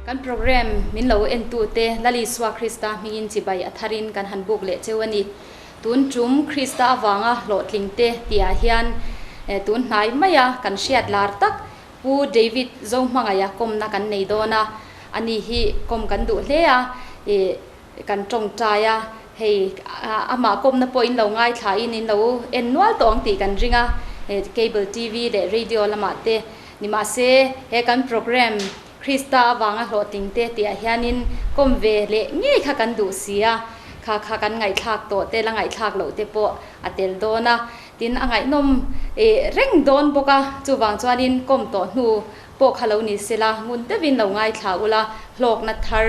Kan program min lo entute Lal Isua Krista hmingin chibai a tharin kan han buk leh cheu a ni. Tun tum Krista avanga hlawhtlingte tihah hian tun hnai maia kan hriat lar tak Pu David Zohmangaia kawmna kan nei dawn a, ani hi kawm kan duh hle a, ih kan tawngtai a, hei amah kawmna pawh in lo ngaithlain in lo en nual tawh ang tih kan ring a, cable TV leh radio lamah te ni mahse he kan program Krista avanga hlawhtling te tihah hianin kawm ve leh ngei kha kan duh si a, kha kha kan ngaihthlak tawh te la ngaihthlak loh te pawh a tel dawn a. Tin, a ngaihnawm reng dawn bawk a, chuvang chuanin kawm tawh hnu pawh kha lo ni sela, ngun deuhin lo ngaithla ula, hlawkna thar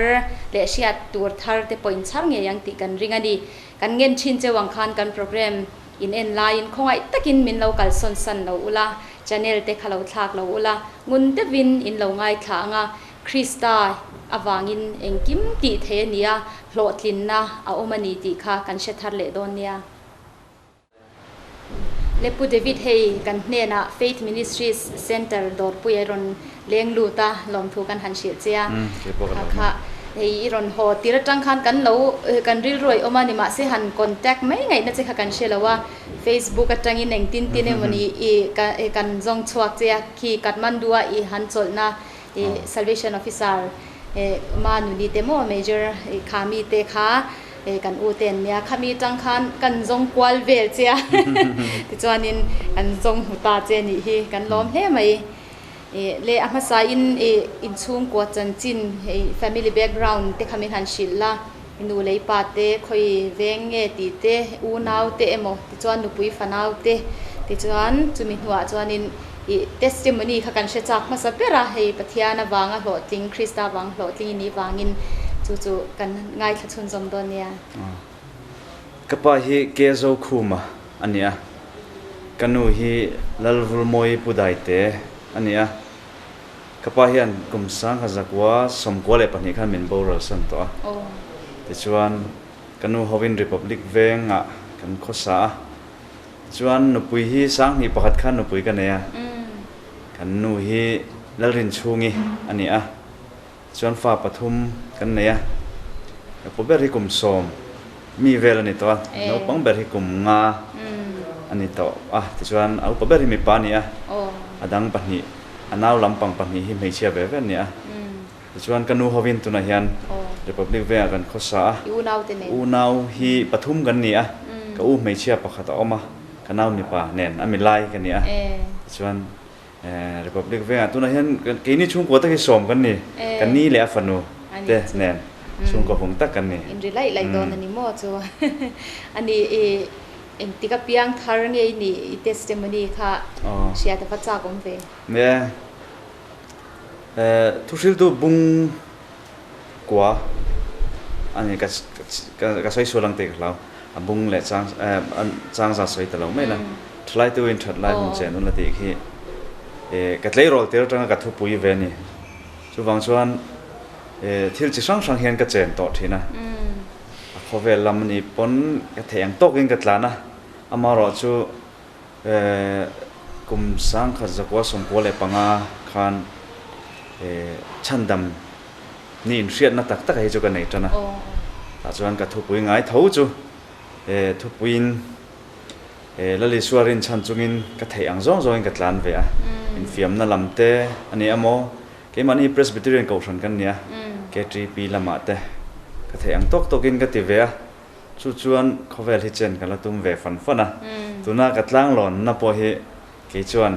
leh hriat tur thar te pawh inchhar ngei ang tih kan ring a ni. Kan ngen thin cheu ang khan kan program in en laiin khawngaih takin min lo kalsawn san lo ula, channel te kha lo thlak lo ula, ngun deuhin in lo ngaithla ang a, Krista avangin engkim tih thei a ni a, hlawhtlinna a awm a ni tih kha kan hre thar leh dawn nia. Le Pu David hei kan hnenah Faith Ministries Centre dawrpui a rawn leng lut a, lawmthu kan han hrilh che a. Kha kha hei i rawn haw tir atang khan kan lo kan rilru a awm a ni mahse han contact mai ngaihna che kha kan hre lo a, Facebook atangin engtin tin emawni i kan zawng chhuak che a, khi Kathmandu a i han chawlhna i Salvation Officer Ma Nuni te maw Major Khami te kha Kan u te an nia, khami tang khan kan zawng kual vel che a, tichuanin kan zawng hmu ta che nih hi kan lawm hle mai. Le a hmasa in inchhungkua chanchin hei family background te kha min han hrilh la, nu lei pa te khawi veng nge tih te, unau te emaw tichuan nupui fanau te, tichuan chumi hnuah chuanin ih testimony kha kan hre chak hmasa ber a, hei Pathian avanga hlawhtling, Krista avanga hlawhtling i nih vangin chu chu kan ngaithla chhunzawm dawn nia. Ka pa hi Kezo Khuma a ni a, ka nu hi Lalvulmawi Pudaite a ni a. Ka pa hian kum sangha zakua 92 khan min boral san tawh a. Tichuan, ka nu hovin Republic vengah kan khawsa a. Chuan nupui hi 2001 khan nupui ka nei a, kan nu hi Lalrinchhungi a ni a, chuan fa pathum kan nei a, ka pu ber hi kum 10 mi vel a ni tawh a, naupang ber hi kum 5 a ni tawh a, tichuan a upa ber hi mipa a ni a, a dang pahnih a nau lampang pahnih hi hmeichhia ve ve an ni a, tichuan ka nu hovin tunah hian Republic Vengah kan khawsa a, unau hi pathum kan ni a, ka u hmeichhia pakhat a awm a, ka nau mipa nen a milai ka ni a, tichuan Republic Vengah tunah hian keini chhungkua tak hi 10 kan ni, ka ni leh a fanu te nen chhungkua hung tak kan ni. Inri laih laih dawn a ni maw chu a ni i engtik a piang thar nge i nih i testimony kha hriat a va chak awm ve. Nia. Thuhriltu bung kua a ni ka ka sawi sual ang tih ka hlau. A bung leh chang chang za sawi ta lo mai la. Thalaituin that lai hun chen un la tih khi ka tleirawl tir atanga ka thupui ve a ni. Chuvang chuan thil chi hrang hrang hian ka chen tawh thin a. A khawvel lam a ni pawn ka theih ang tawkin ka tlan a. Amaherawhchu Kum 1995 khan chhandam ni inhriatna tak tak hi chu ka nei tan a. Tah chuan ka thupui ngai tho chu thupuiin Lalisua rinchhan chungin ka theih ang zawng zawngin ka tlan ve a. Infiamna lam te a ni emaw, keimahni Presbyterian Kohhran kan nia, KTP lamah te ka theih ang tawk tawkin ka ti ve a. Chu chuan khawvel hi chen ka la tum ve fan fan a, tuna ka tlanglawnna pawh hi kei chuan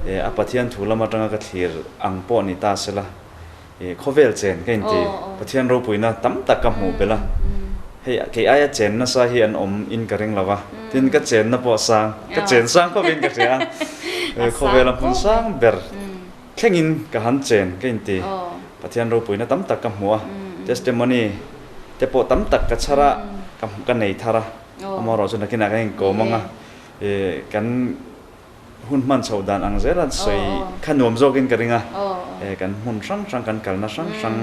a Pathian thu lam atanga ka thlir ang pawh ni ta sela, khawvel chen ka inti, Pathian ropuina tam tak ka hmuh belh a, hei kei aia chen nasa hi an awm in ka ring lo va, tin ka chenna pawh a sang, ka chen sang khawp in ka hria a, khawvela hmun sang ber thlengin ka han chen ka inti, Pathian ropuina tam tak ka hmu a, testimony te pawh tam tak ka chhar a, ka nei thar a, amaherawh chu nakinah kan inkawm ang a, kan hun hman chhoh dan ang zel a sawi kha nuam zawkin ka ring a, kan hmun hrang hrang kan kalna hrang hrang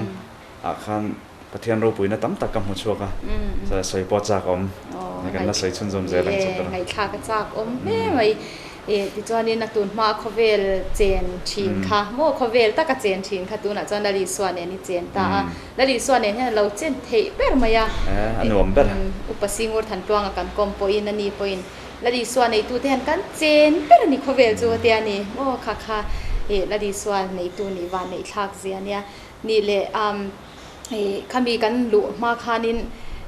ah khan Pathian ropuina tam tak ka hmu chhuak a, sawi pawh chak awm, kan la sawi chhunzawm zel ang chu ka. Ngaihthlak a chak awm hle mai. Ih, tichuanin a tun hma khawvel chen thin kha maw, khawvel taka chen thin kha tunah chuan Lal Isua nen i chen ta a. Lal Isua nen hian a lo chen theih ber mai a. A nuam ber. Upa Singur Thantuanga kan kawm pawhin a ni pawhin Lal Isua neitute hian kan chen ber a ni khawvel chu a tia ni maw kha kha ih Lal Isua neitu nih van neih thlak zia nia. Nih leh ih khami kan luh hma khanin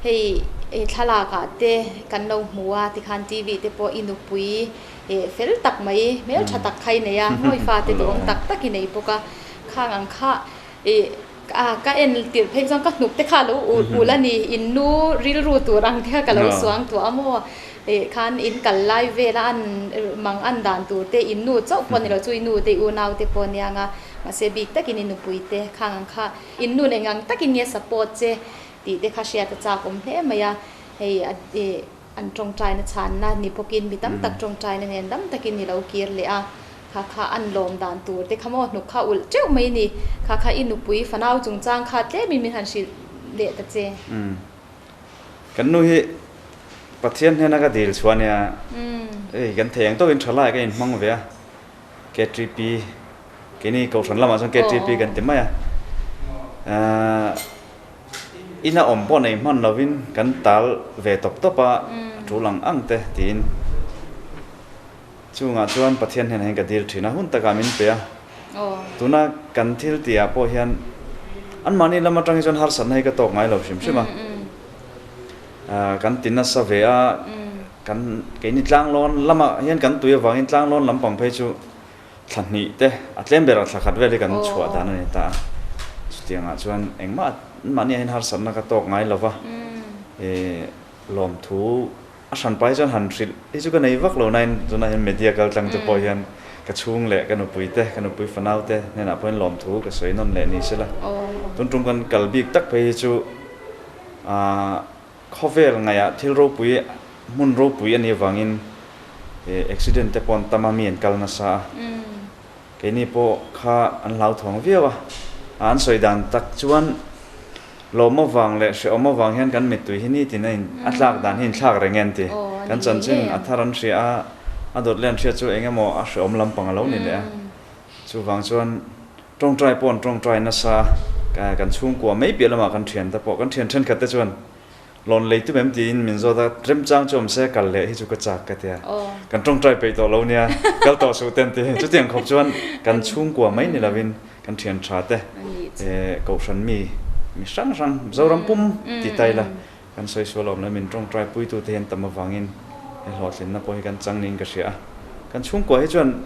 hei ih thlalak ah te kan lo hmu a tikhan TV te pawh i nupui ih fel tak mai hmeltha tak kha i nei a mawi fate duhawm tak tak i nei bawk a khang ang kha ih a ka en tirh phei chuan ka hnuk te kha a lo ul ul a ni in nu rilru tur ang te kha ka lo suang tuah a maw ih khan in kal lai vel a an mang an dan tur te in nu chauh pawh ni lo chu i nu te i unau te pawh nia nga mahse bik takin i nupui te khang ang kha In nun eng ang takin nge support che tih te kha hriat a chak awm hle mai a, hei a ih an tawngtaina chhanna ni bawkin mi tam tak tawngtaina nen dam takin i lo kir leh a, kha kha an lawm dan tur te kha maw hnuk kha ulh teuh mai ni, kha kha i nupui fanau chungchang kha tlemin min han hrilh leh ta che. Umm. Kan nu hi Pathian hnena ka dil chhuah ania, hei kan thei ang tawkin tha lai ka inhmang ve a, KTP Keini Kohhran lamah chuan KTP kan ti mai a. Ahh ina awm pawh nei hman lovin kan tal ve tawp tawp a, a tul ang ang te tiin chungah chuan Pathian hnenah hian ka dil thin a, hun takah min pe a. Tuna kan thil tihah pawh hian anmahni lam atang hi chuan harsatna hi ka tawk ngai lo hrim hrim a. Ahh kan ti nasa ve a, kan keini tlanglawn lamah hian kan tui avangin tlanglawn lampang phei chu Thla hnih te, a tlem berah thla khat vel hi kan chhuah dan a ni ta a. Chutiangah chuan engmah mahni ah hian harsatna ka tawk ngai lo va, ih lawmthu a hran pai chuan han hrilh hi chu ka nei vak lo nain tunah hian media kal tlang te pawh hian ka chhung leh ka nupui te, ka nupui fanau te hnenah pawh hian lawmthu ka sawi nawn leh ni sela. Tun tum kan kal bik tak phei hi chu ah Khawvel ngaihah thil ropui, hmun ropui a nih avangin accident te pawh an tam a, mi an kal nasa a. Keini pawh kha an hlauthawng viau a. An sawi dan tak chuan lawm avang leh hrehawm avang hian kan mittui hi nitin a in a tlak dan hi inthlak reng e an ti. Kan chanchin a thar an hria a, a dawt leh an hriat chu eng emaw a hrehawm lampang a lo ni leh a. Chuvang chuan Tawngtai pawh an tawngtai nasa a, kan chhungkua mai piah lamah kan thiante pawh, kan thian thenkhat te chuan lawn lei tum em tiin min zawt a, remchang chu awm se kal leh hi chu ka chak ka ti a, kan tawngtai peih tawh lo nia, kal tawh suh te an ti. Chutiang khawp chuan kan chhungkua mai ni lovin kan thian tha te, Kohhran mi mi hrang hrang Zoram pum ti ta ila kan sawi sual awm lo, min tawngtai puitu te hian tam avangin he hlawhtlinna pawh hi kan chang niin ka hria a, kan chhungkua hi chuan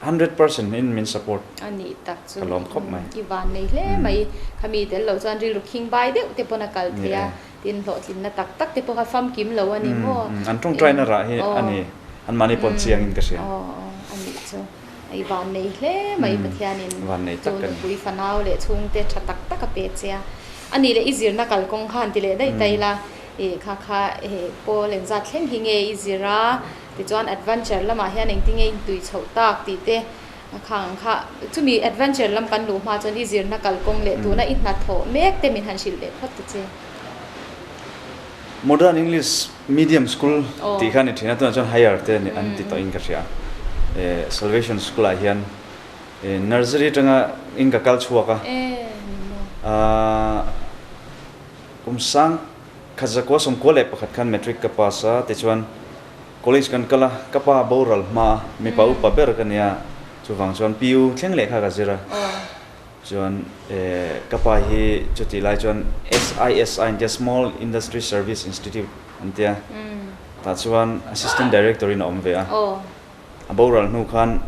100% in min support A nih tak chu ka lawm khawp mai. I van nei hle mai. Khami tel lo chuan rilru khing bai deuh te pawn a kal thei a, tin hlawhtlinna tak tak te pawh kha famkim lo a ni maw? An tawngtaina rah hi a ni, anmahni pawn chiangin ka hria. Aw aw a nih chu. I van nei hle mai Pathianin chu nupui fanau leh chhungte tha tak tak a pe che a. A nih leh i zirna kalkawng kha han ti leh daih daih la, ih kha kha pawl engzat thleng hi nge i zir a? Tichuan adventure lamah hian engtin nge intui chhoh tak tih te a khang ang kha. Chumi adventure lam kan luh hma chuan i zirna kalkawng leh tuna i hnathawh mek te min han hrilh leh phawt ta che. Modern English Medium School tih kha a ni thin a, tunah chuan higher te an ti tawhin ka hria. Salvation School ah hian nursery atanga in ka kal chhuak a, kum sang khat zakua 91 khan matric ka pass a, tichuan College kan kal a, ka pa boral hma a, mipa upa ber ka nia, chuvang chuan PU thleng leh kha ka zir a, chuan ka pa hi chutih lai chuan SISI an tia Small Industry Service Institute an tia, tah chuan Assistant Director in a awm ve a, a boral hnu khan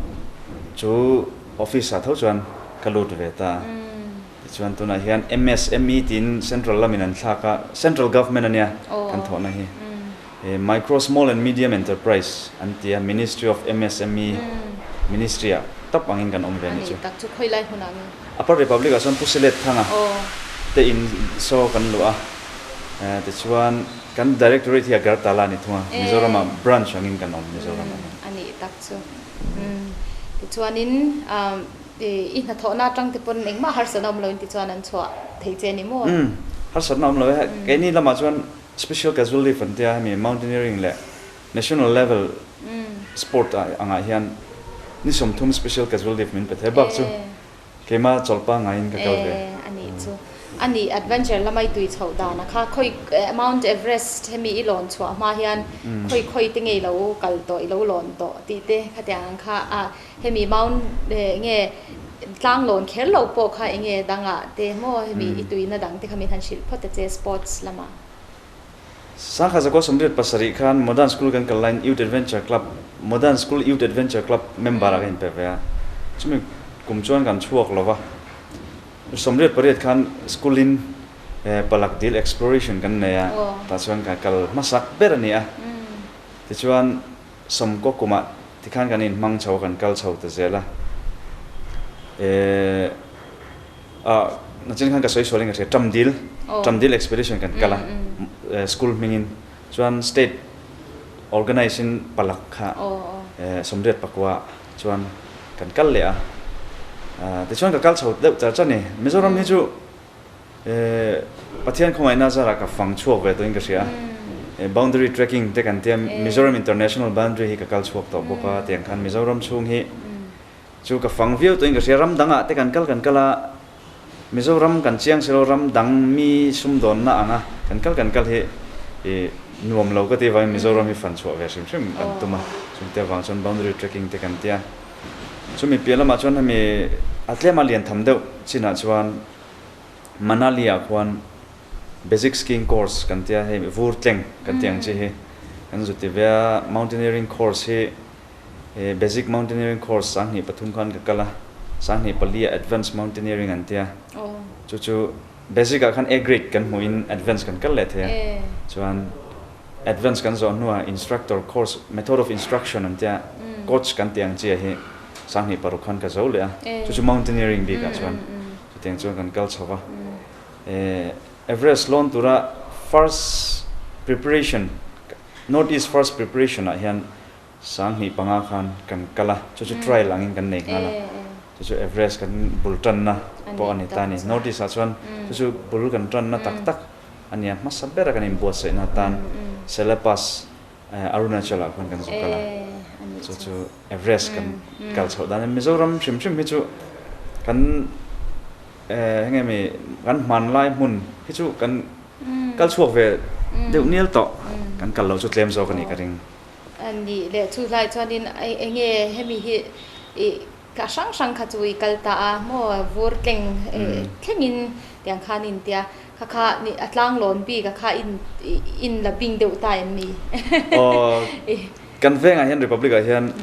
chu office ah tho chuan ka lut ve ta, tichuan tunah hian MSME tiin Central lamin an thlak a, Central Government a nia kan thawhna hi. Micro, Small and Medium Enterprise an ti a, Ministry of MSME Ministry ah tap angin kan awm ve anih chu. Ani tak chu khawi lai hmunah nge? Upper Republic ah chuan Pu Silet Thanga te in saw kan luh a, tichuan kan Directorate hi Agartala a ni thung a, Mizoram ah branch angin kan awm Mizoram ah hian. Ani tak chu. Tichuanin i hnathawhna atang te pawn engmah harsatna awm loin tichuan an chhuah thei che ni maw? Harsatna awm lo e, keini lamah chuan Special casual leave an tia hemi mountaineering leh national level Sport ah angah hian ni 30 special casual leave min pe thei bak chu keimah chawlhpa ngaiin ka kal ve. E anih chu. Anih adventure lamai tui chhoh dan a kha khawi Mount Everest hemi i lawn chhuah hma hian khawi khawi te nge i lo kal tawh i lo lawn tawh tih te khatiang ang kha a hemi Mount nge tlang lawn kher lo pawh kha enge dangah te maw hemi i tuina dang te kha min han hrilh phawt ta che sports lamah. Sangha Zakua 87 khan Modern School kan kal laiin Youth Adventure Club, Modern School Youth Adventure Club member ah ka inpe ve a. Chumi kum chuan kan chhuak lo va. 88 khan school in Palak Dil Exploration kan nei a, tah chuan ka kal hmasak ber a ni a. Tichuan 90 kumah tikhan kan inhmang chho a, kan kal chho ta zel a. Ah, nachin khan ka sawi sual in ka hria, Ṭamdil, Ṭamdil expedition kan kal a, school hmingin, chuan state organise in Palak kha 89 chuan kan kal leh a, tichuan ka kal chho deuh char char ni, Mizoram hi chu Pathian khawngaihna zarah ka fang chhuak ve tawhin ka hria a, boundary trekking te kan tia, Mizoram international boundary hi ka kal chhuak tawh bawk a, tiang khan Mizoram chhung hi Chu ka fang viau tawhin ka hria, ram dangah te kan kal kan kal a, Mizoram kan chiang si lo, ram dang mi sumdawnna anga kan kal kan kal hi i nuam lo ka ti avangin Mizoram hi fan chhuah ve hrim hrim kan tum a, chungte avang chuan boundary trekking te kan tia. Chumi piah lamah chuan hemi a tlema lian tham deuh chinah chuan Manali ah khuan basic skiing course kan tia, hei vur tleng kan tih ang chi hi kan zu ti ve a, mountaineering course hi He Basic Mountaineering Course 2003 khan ka kal a, 2004 ah Advance Mountaineering an tia. Chu chu Basic ah khan A grade kan hmuhin Advance kan kal leh thei a. Chuan Advance kan zawh hnuah Instructor Course, Method of Instruction an tia, Coach kan tih ang chi ah hi 2006 khan ka zo leh a. Chu chu Mountaineering bik ah chuan chutiang chuan kan kal chho va. Everest lawn tura first preparation, North East first preparation ah hian 2005 khan kan kal a, chu chu trial angin kan nei nghal a, chu chu Everest kan bul tanna pawh a ni ta a ni. North East ah chuan chu chu bul kan tanna tak tak a nia, hmasa bera kan inbuatsaihna atan Sela Pass Arunachal ah khan kan zu kal a, chu chu Everest kan kal chhoh dan a ni. Mizoram hrim hrim hi chu kan enge mi kan hmanlai hmun hi chu kan kal chhuak ve deuh nial tawh, kan kal loh chu tlem zawk a nih ka ring. A nih leh chu hlai chuanin enge hemi hi ih ka hrang hrang kha chu i kal ta a maw vur tleng thlengin tiang khan in tia kha kha a tlang lawn bik a kha in in la bing deuh ta em ni? Aw kan vengah hian Republic ah hian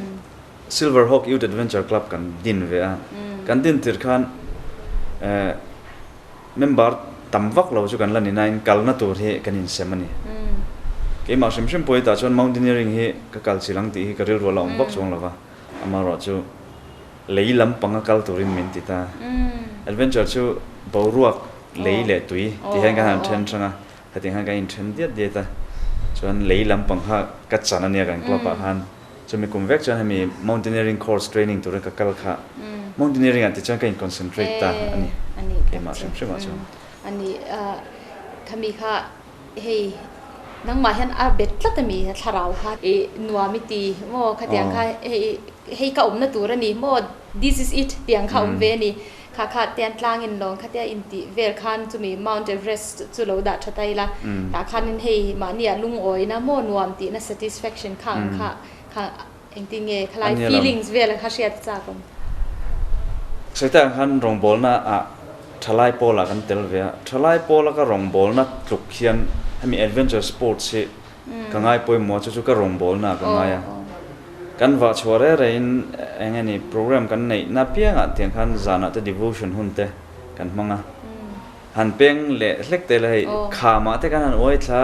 Silver Hawk Youth Adventure Club kan din ve a kan din tir khan eh Member tam vak lo chu kan la ni nain kalna tur hi kan insem a ni. Keimah hrim hrim pawh hetah chuan mountaineering hi ka kal chilh ang tih hi ka rilru a la awm vak chuang lo va, amaherawh chu lei lampanga kal turin min ti ta. Adventure chu boruak, lei leh tui tih hian kan han then hrang a, hetiang hian kan inthen diat diat a, chuan lei lampang kha ka chan a nia kan club ah khan. Chumi kum vek chuan hemi mountaineering course training turin ka kal kha mountaineering ah tichuan ka in concentrate ta a ni keimah hrim hrim ah chuan. A ni khami kha hei nangmah hian a bet tlat a mi thlarau kha i nuam i ti maw khatiang kha hei hei ka awmna tur a ni maw this is it tiang kha awm ve a ni kha kha tian tlang in lawng khatia in tih vel khan chumi Mount Everest chu lo dah tha ta ila tah khanin hei mahni ah lungawina maw nuam tihna satisfaction kha ang kha kha engtin nge khalai feelings vel kha hriat a chak awm. Sawi ang khan rawngbawlna ah thalai pawl ah kan tel ve a, thalai pawl a ka rawngbawlna tluk hian hemi adventure sports hi Ka ngai pawimawh chu chu ka rawngbawlna ah ka ngai a. Kan vah chhuah reh reh in eng nge ni program kan neih na piangah tiang khan zanah te devotion hun te kan hmang a. Han peng leh hlek te la hei khamah te kan han uai thla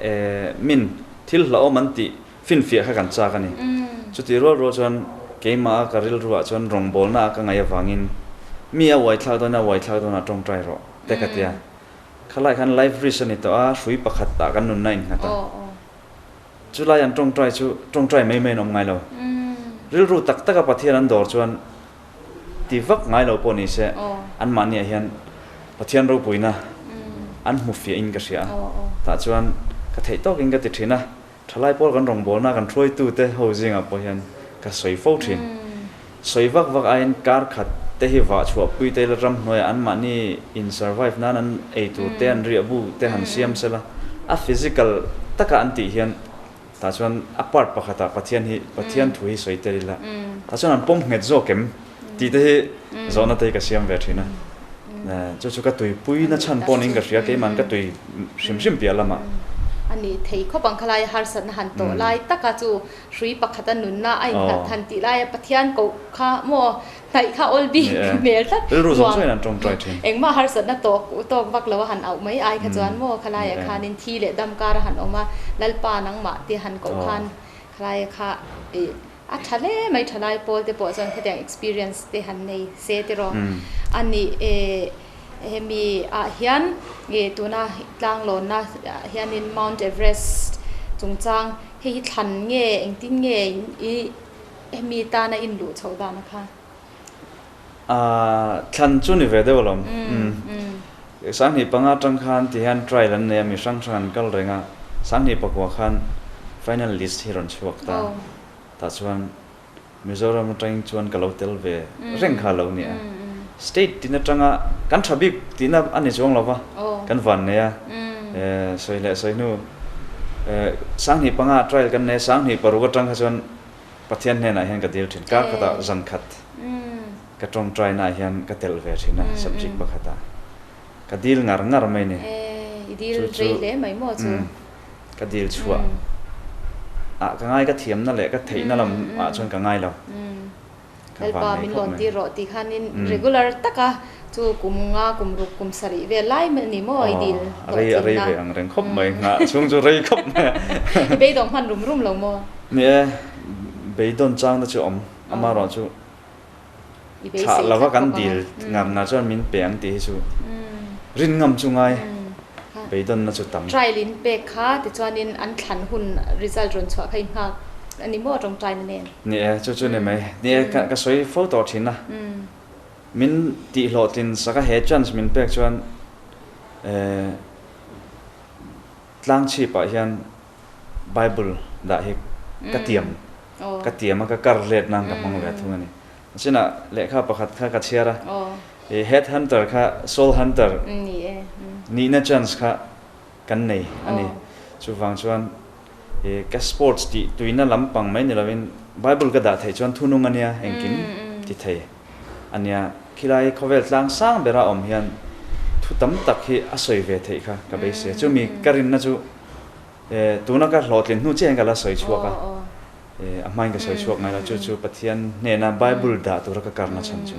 e min thil hlauhawm an tih finfiah kha kan chak a ni. Chutih rual rual chuan keimah a ka rilru ah chuan rawngbawlna ah ka ngaih avangin mi a uai thlak dawn a uai thlak dawn ah tawngtai rawh te ka tia. Khalai khan life risk a ni tawh a, hrui pakhat ah kan nunna a innghat a. Chulai an tawngtai chu tawngtai mai mai an awm ngai lo. Rilru tak taka Pathian an dawr chuan ti vak ngai lo pawh ni se, anmahniah hian Pathian ropuina an hmu fiah in ka hria a. Tah chuan ka theih tawkin ka ti thin a. Thalai pawl kan rawngbawlna kan hruaitute ho zingah pawh hian ka sawi fo thin. Sawi vak vak aiin kar khat te hi vah chhuah pui te ila ramhnuaiah anmahni in survive nan an ei tur te an riah bu te han siam sela a physical taka an tih hian tah chuan a part pakhatah Pathian hi Pathian thu hi sawi tel ila tah chuan an pawm nghet zawk em tih te hi zawhna te hi ka siam ve thin a. Chu chu ka tuipui na chhan pawh niin ka hria, keiman ka tui hrim hrim piah lamah. A nih thei khawp ang khalai harsatna han tawh lai taka chu hrui pakhata nunna a innghat han tih laia Pathian koh kha maw hnaih kha awl bik hmel tlat Rilru zawng zawngin an tawngtai thin. Engmah harsatna tawk tawk vak lo a han auh mai ai kha chuan maw khalaiah khanin thi leh dam kar a han awm a, Lalpa nangmah te han koh khan khalaia kha ih A tha hle mai thalai pawl te pawh chuan khatiang experience te han nei se tiraw a ni e hemi ah hian ih tuna tlanglawnna ah hianin Mount Everest chungchang hei hi thlan nge engtin nge ih hemi tana inluh chhoh dan a kha. Aaa thlan chu ni ve deuh alawm umm 2005 atang khan ti hian trial an nei a mi hrang hrang an kal reng a 2009 khan final list hi rawn chhuak ta tah chuan Mizoram atangin chuan ka lo tel ve reng kha a lo ni a state tin atanga kan tha bik tihna a ni chuang lo va kan van nei a sawi leh sawi hnu 2005 trial kan nei a 2006 atang kha chuan Pathian hnenah hian ka dil thin. Kar khatah zan khat ka tawngtai naah hian ka telh ve thin a, subject pakhatah. Ka dil ngar ngar mai ni. Chu chu ka dil chhuah ah ka ngai ka thiamna leh ka theihna lam ah chuan ka ngai lo. Ka Lalpa van nei min khawp lawn mai. tir rawh tih khanin regular taka chu kum nga kum ruk kum sarih vel lai mai a ni maw i dil Aw, rei a rei hlawhtlinna. ve ang reng khawp mai, nghah chhung chu rei khawp mai a. I beidawng hman rum rum lo maw? Ni e, beidawn chang te chu awm, amaherawhchu I thlah beisei lova tlat kan bawk ang a. dil ngar ngar chuan min pe ang tih hi chu rin ngam chu ngai, beidawnna chu tam. Trial in pek kha tichuanin an thlan hun result rawn chhuah kha i nghak a ni maw tawngtaina nen? Ni e, chu chu ni mai. Ni e, ka sawi fo tawh thin a. Min tihhlawhtlin sak a, he chance min pek chuan tlang chhipah hian Bible dah hi ka tiam, ka tiam a, ka kar let nan ka hmang ve thung a ni. Chinah lehkha pakhat kha ka chhiar a, head hunter kha soul hunter nihna chance kha kan nei a ni. Chuvang chuan ka sports tih tuina lampang mai ni lovin Bible ka dah theih chuan thunung a nia engkim ti thei a nia. Khilai khawvel tlang sang bera awm hian thu tam tak hi a sawi ve theih kha ka beisei a. Chumi ka rinna chu tuna ka hlawhtlin hnu chiah hian ka la sawi chhuak a, a hmain ka sawi chhuak ngai lo. Chu chu Pathian hnena Bible dah tura ka karna chhan chu.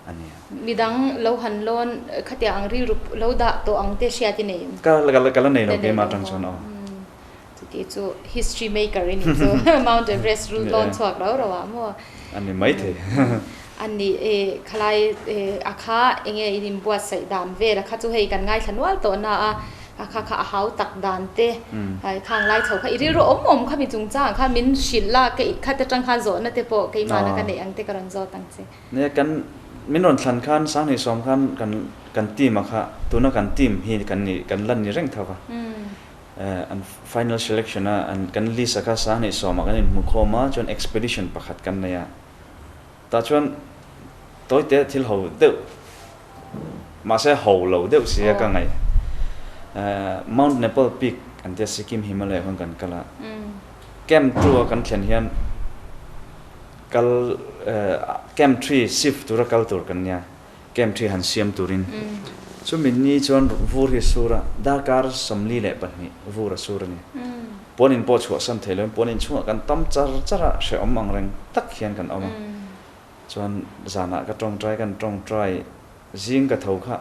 a ni a. Midang lo han lawn khatiang ang rilru lo dah tawh ang te hriat i nei em? Ka ka la nei lo keimah atang chuan aw. Chuti chu history maker i nih chu Mount Everest rul lawn chhuak rau rau ah maw? A ni maithei. A ni e khalai a kha enge in inbuatsaih dan vel a kha chu hei kan ngaithla nual tawh na a a kha kha a hau tak dan te khang lai chho kha i rilru awm awm kha mi chungchang kha min hrilh la khat atang khan zawhna te pawh keimahna ka neih ang te ka rawn zawt ang che. Nia kan min rawn thlan khan 2010 khan kan kan team a kha tuna kan team hi kan ni kan lan ni reng tho va an final selection a an kan list a kha 2010 ah kan inhmu khawm a chuan expedition pakhat kan nei a tah chuan tawite thil ho deuh mahse ho lo deuh si a ka ngaih Mount Nepal Peak an tia Sikkim Himalaya khawn kan kal a camp two a kan thlen hian Kal camp tree shift tura kal tur kan nia, camp tree han siam turin. Chumi ni chuan vur hi a sur a, darkar 42 vur a sur a ni. Puan in pawh chhuahsan thei loin puan in chhungah kan tam char char a, hrehawm ang reng tak hian kan awm a. Chuan zanah ka tawngtai kan tawngtai zing ka tho kha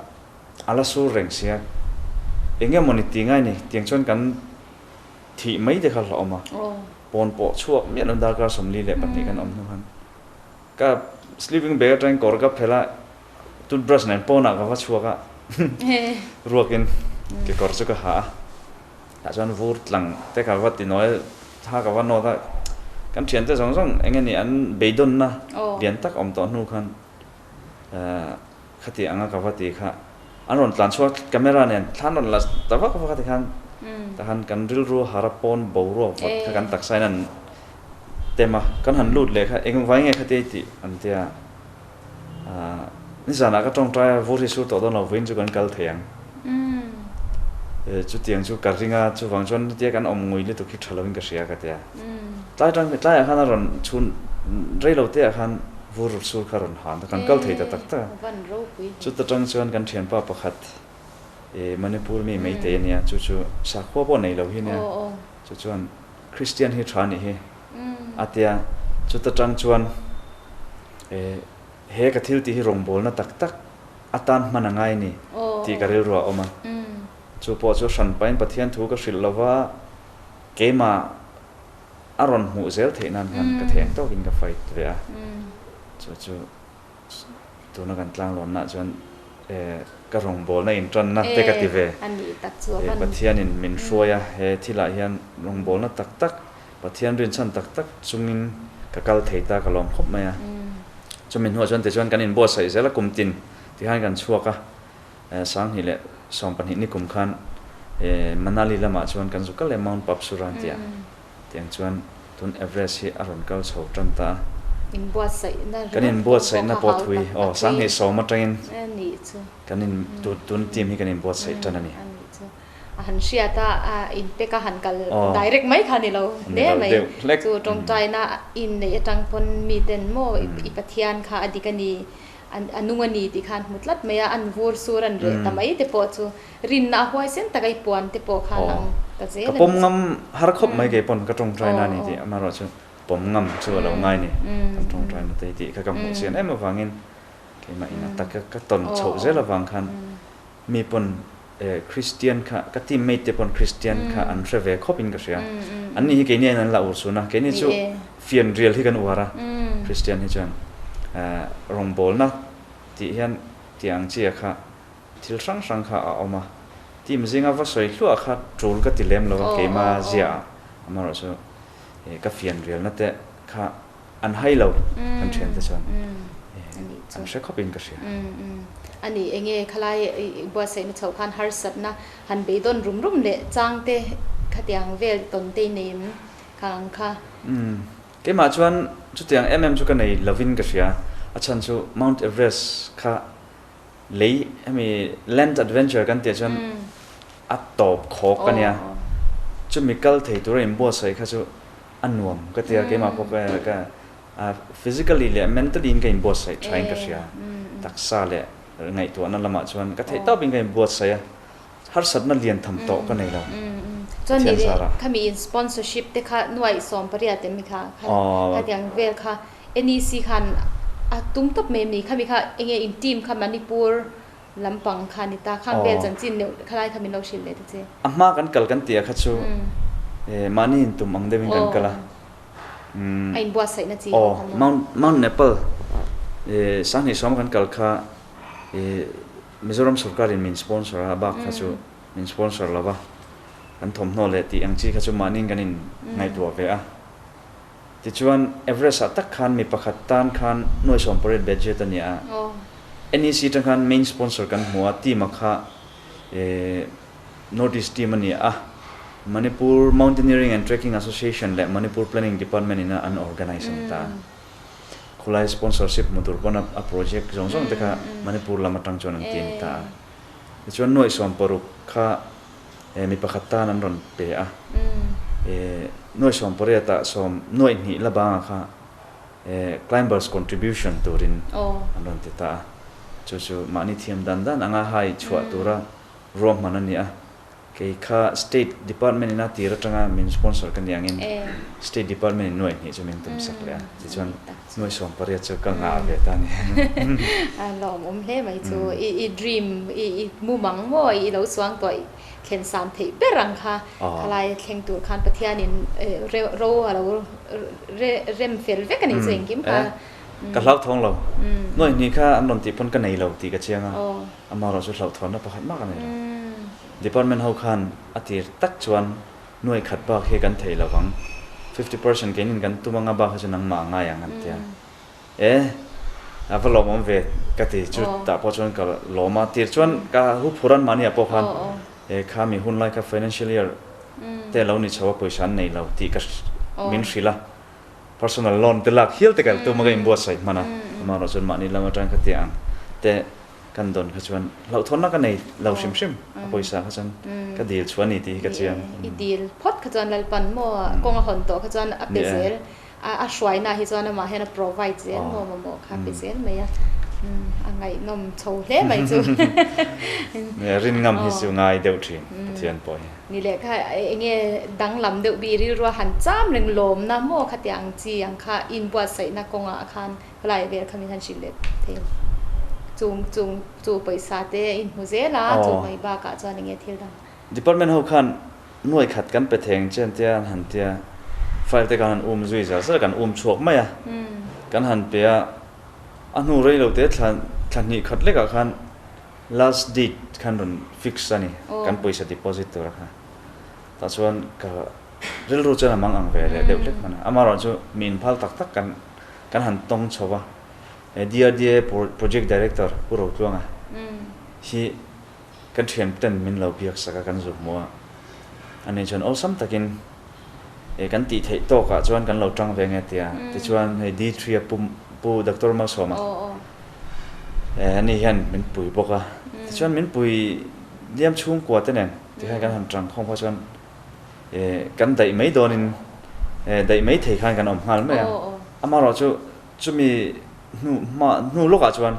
a la sur reng sia, eng nge mawni ti ngai ni, tiang chuan kan Thih mai te kha hlauhawm a, pawn pawh chhuak miah lo darkar 42 kan awm hnu khan ka sleeping bag atangin kawr ka phelh a, toothbrush nen pawnah ka va chhuak a, ruakin kekawr chu ka ha a, tah chuan vur tlang te ka va ti nawi a, thla ka va nawt a, kan thiante zawng zawng eng nge ni an beidawnna lian tak awm tawh hnu khan khati anga ka va ti kha an rawn tlan chhuak camera nen thla an rawn la ta vak vak a tikhan. Tahan kan rilru har a pawn boruak vawt kha kan taksa in an tem a, kan han lut leh kha eng vai nge khatia i tih an tia. Nizanah ka tawngtai a, vur hi sur tawh dawn lo, vawiin chu kan kal thei ang. Chutiang chu ka ring a, chuvang chuan hetia kan awm ngui lutuk hi tha lovin ka hria ka tia. Tlai tang tlaiah khan a rawn chhun rei lo teah khan vur sur kha a rawn han a, kan kal thei ta tak tak a. Chuta tang chuan kan thianpa pakhat Manipur mi Meitei a nia, chu chu sakhua pawh nei lo hi a nia, chu chuan Kristian hi tha a nih hi a tia, chuta tang chuan he ka thil tih hi rawngbawlna tak tak atan hman a ngai a ni tih ka rilru a awm a. Chu pawh chu hran pahin Pathian thu ka hrilh lova keimah a rawn hmuh zel theih nan khan ka thei ang tawkin ka fight ve a. Chu chu Tuna kan tlanglawnna chuan ka rawngbawlna intanna te ka ti ve. Pathianin min hruai a, he thilah hian rawngbawlna tak tak, Pathian rinchhan tak tak chungin ka kal thei ta ka lawm khawp mai a. Chumi hnuah chuan tichuan kan inbuatsaih zel a, kum tin tihian kan chhuak a, 2012 ni kum khan Manali lamah chuan kan zu kal leh Mount Papsura an ti a. Tiang chuan tun Everest hi a rawn kal chho tan ta a. Inbuatsaihna Kan inbuatsaihna pawh thui aw 2010 atangin kan in tun team hi kan inbuatsaih tan a ni. A han hriat a, a inpek a han kal direct mai kha a ni lo hle mai. Chu tawngtaina in neih atang pawn miten maw i Pathian kha a dik a ni, a nung a ni tih kha an hmu tlat mai a, an vur sur an reh ta mai te pawh chu rinna a huaisen taka i puan te pawh khan ang ta zel a Ka ni pawm chu. ngam har khawp mai kei pawn ka tawngtaina a ni tih amaherawhchu pawm ngam chu a lo ngai ni kan tawngtaina te hi tih kha ka hmuh chian em avangin keimah in a taka ka tawn chhoh zel avang khan mi pawn Christian kha ka team mate te pawn Christian kha an hre ve khawp in ka hria an ni hi keini aiin an la ur chhun a keini chu fian rial hi kan uar a Christian hi chuan rawngbawlna tih hian tih ang chi ah kha thil hrang hrang kha a awm a team zinga va sawi hluah kha tul ka ti lem lo a keima zia ah amaherawhchu ka fian rialna te kha An hai lo kan thian te chuan an hre khawp in ka hria. A ni enge khalai i buatsaihna chhoh khan harsatna han beidawn rum rum leh chang te khatiang vel tawn te i nei em kha ang kha? Umm keimah chuan chutiang em em chu ka nei lovin ka hria. A chhan chu Mount Everest kha lei hemi land adventure kan tih ah chuan a tawp khawk a nia. Chumi kal thei tura inbuatsaih kha chu A nuam ka tia keimah pawh ka ka physically leh mentally in ka inbuatsaih tha in ka hria. Taksa leh ngaihtuahna lamah chuan ka theih tawp in ka inbuatsaih a, harsatna lian tham tawh ka nei lo. Chuan ni leh khami in sponsorship te kha nuaih 18 em mi kha khatiang vel kha NEC khan a tum tawp mai em ni? Khami kha enge in team kha Manipur Lampang kha ni ta. Khang vel chanchin neuh khalai kha min lo hrilh leh ta che. A hma kan kal kan tih ah kha chu mahni in tum ang deuhin kan kal a. A inbuatsaihna chi ho kha maw? Mount Mount Nepal 2010 kan kal kha Mizoram sorkar in min sponsor a, bak kha chu min sponsor lo va. Kan thawmhnaw leh tih ang chi kha chu mahni in kan in ngaihtuah ve a. Tichuan, Everest ah tak khan mi pakhat tan khan nuai 18 budget a ni a. NEC atang khan main sponsor kan hmu a, team a kha North East team a ni a. Manipur Mountaineering and Trekking Association leh Manipur Planning Department in a an organise a ni ta. Khulai sponsorship hmu tur pawn a project zawng zawng te kha Manipur lam atang chuan an ti a ni ta a. Tichuan nuai 60 kha mi pakhat tan an rawn pe a, nuai 18 ah sawm nuai hnih la bangah kha climbers contribution turin an rawn ti ta a, chu chu mahni thiam dan dan anga hai chhuah tura ruahman a ni a, kei kha state department in a tir atanga min sponsor ka ni angin state department in nuai hnih chu min tum sak leh a, tichuan nuai 18 chu ka ngah ve ta a ni. A lawmawm hle mai chu i dream i mumang maw i lo chuang tawh thlen san theih ber ang kha khalai thleng tur khan Pathianin ro a lo rem fel vek a nih chu engkim kha. Ka hlauthawng lo. Nuai hnih kha an rawn tih pawn ka nei lo tih ka chiang a, amaherawhchu hlauhthawnna pakhat mah ka nei lo. Department ho khan a tir tak chuan nuai khat bak hi kan thei lo vang, 50% keinin kan tum anga bak hi chu nangmah a ngai ang an ti a. E, a va lawmawm ve ka ti chu tah pawh chuan ka lawm a, tir chuan ka hu phur an mahni ah pawh khan. Kha mi hun lai kha financial year te lo ni chho a pawisa an nei lo tih ka min hrilh a, personal loan te lak hial te ka tum a ka inbuatsaih hman a, amaherawh chuan mahni lam atang kha tiang ang te kan dawn kha chuan hlauhthawnna ka nei lo hrim hrim a pawisa kha chuan ka dil chhuah a ni tih hi ka chiang. I dil phawt kha chuan Lalpan maw kawng a hawn tawh kha chuan a pe zel A hruaina hi chuan amah hian a provide zel maw mamawh kha pe zel mai a, a ngaihnawm chho hle mai chu. Nia, rin ngam hi chu ngai deuh thin Pathian pawh hi. Ni leh kha enge danglam deuh bi rilrua han cham reng lawmna maw khatiang ang chi ang kha inbuatsaihna kawngah khan khawlai vel kha min han hrilh leh thei. Chung chung chu pawisa te inhmu zel a, chu mai bakah chuan enge thil dang. Department ho khan Nuai khat kan pe theng che an tia an han tia, file te kan han um zui zar zar a, kan um chhuak mai a, kan han pe a, a hnu rei lo te thla thla hnih khat lekah khan last date khan rawn fix a ni, kan pawisa deposit tura kha. Tah chuan ka rilru chuan a mang ang ve leh deuh hlek hman a, amaherawhchu chu mi inphal tak tak kan kan han tawng chho va, DRDA project director Pu Rotluanga hi Kan thianten min lo biak sak a, kan zu hmu a. Ani chuan awlsam takin eh kan tih theih tawkah chuan kan lo tang ve nge tia. Tichuan hei D3 a pu Pu Doctor Malsawma eh ani hian min pui bawk a. Tichuan min pui liam chhungkua te nen tikhan kan han tang khawm kha chuan eh kan daih mai dawnin eh daih mai thei khan kan awm nghal mai a. Amaherawhchu Chumi hnu hma hnu lawkah chuan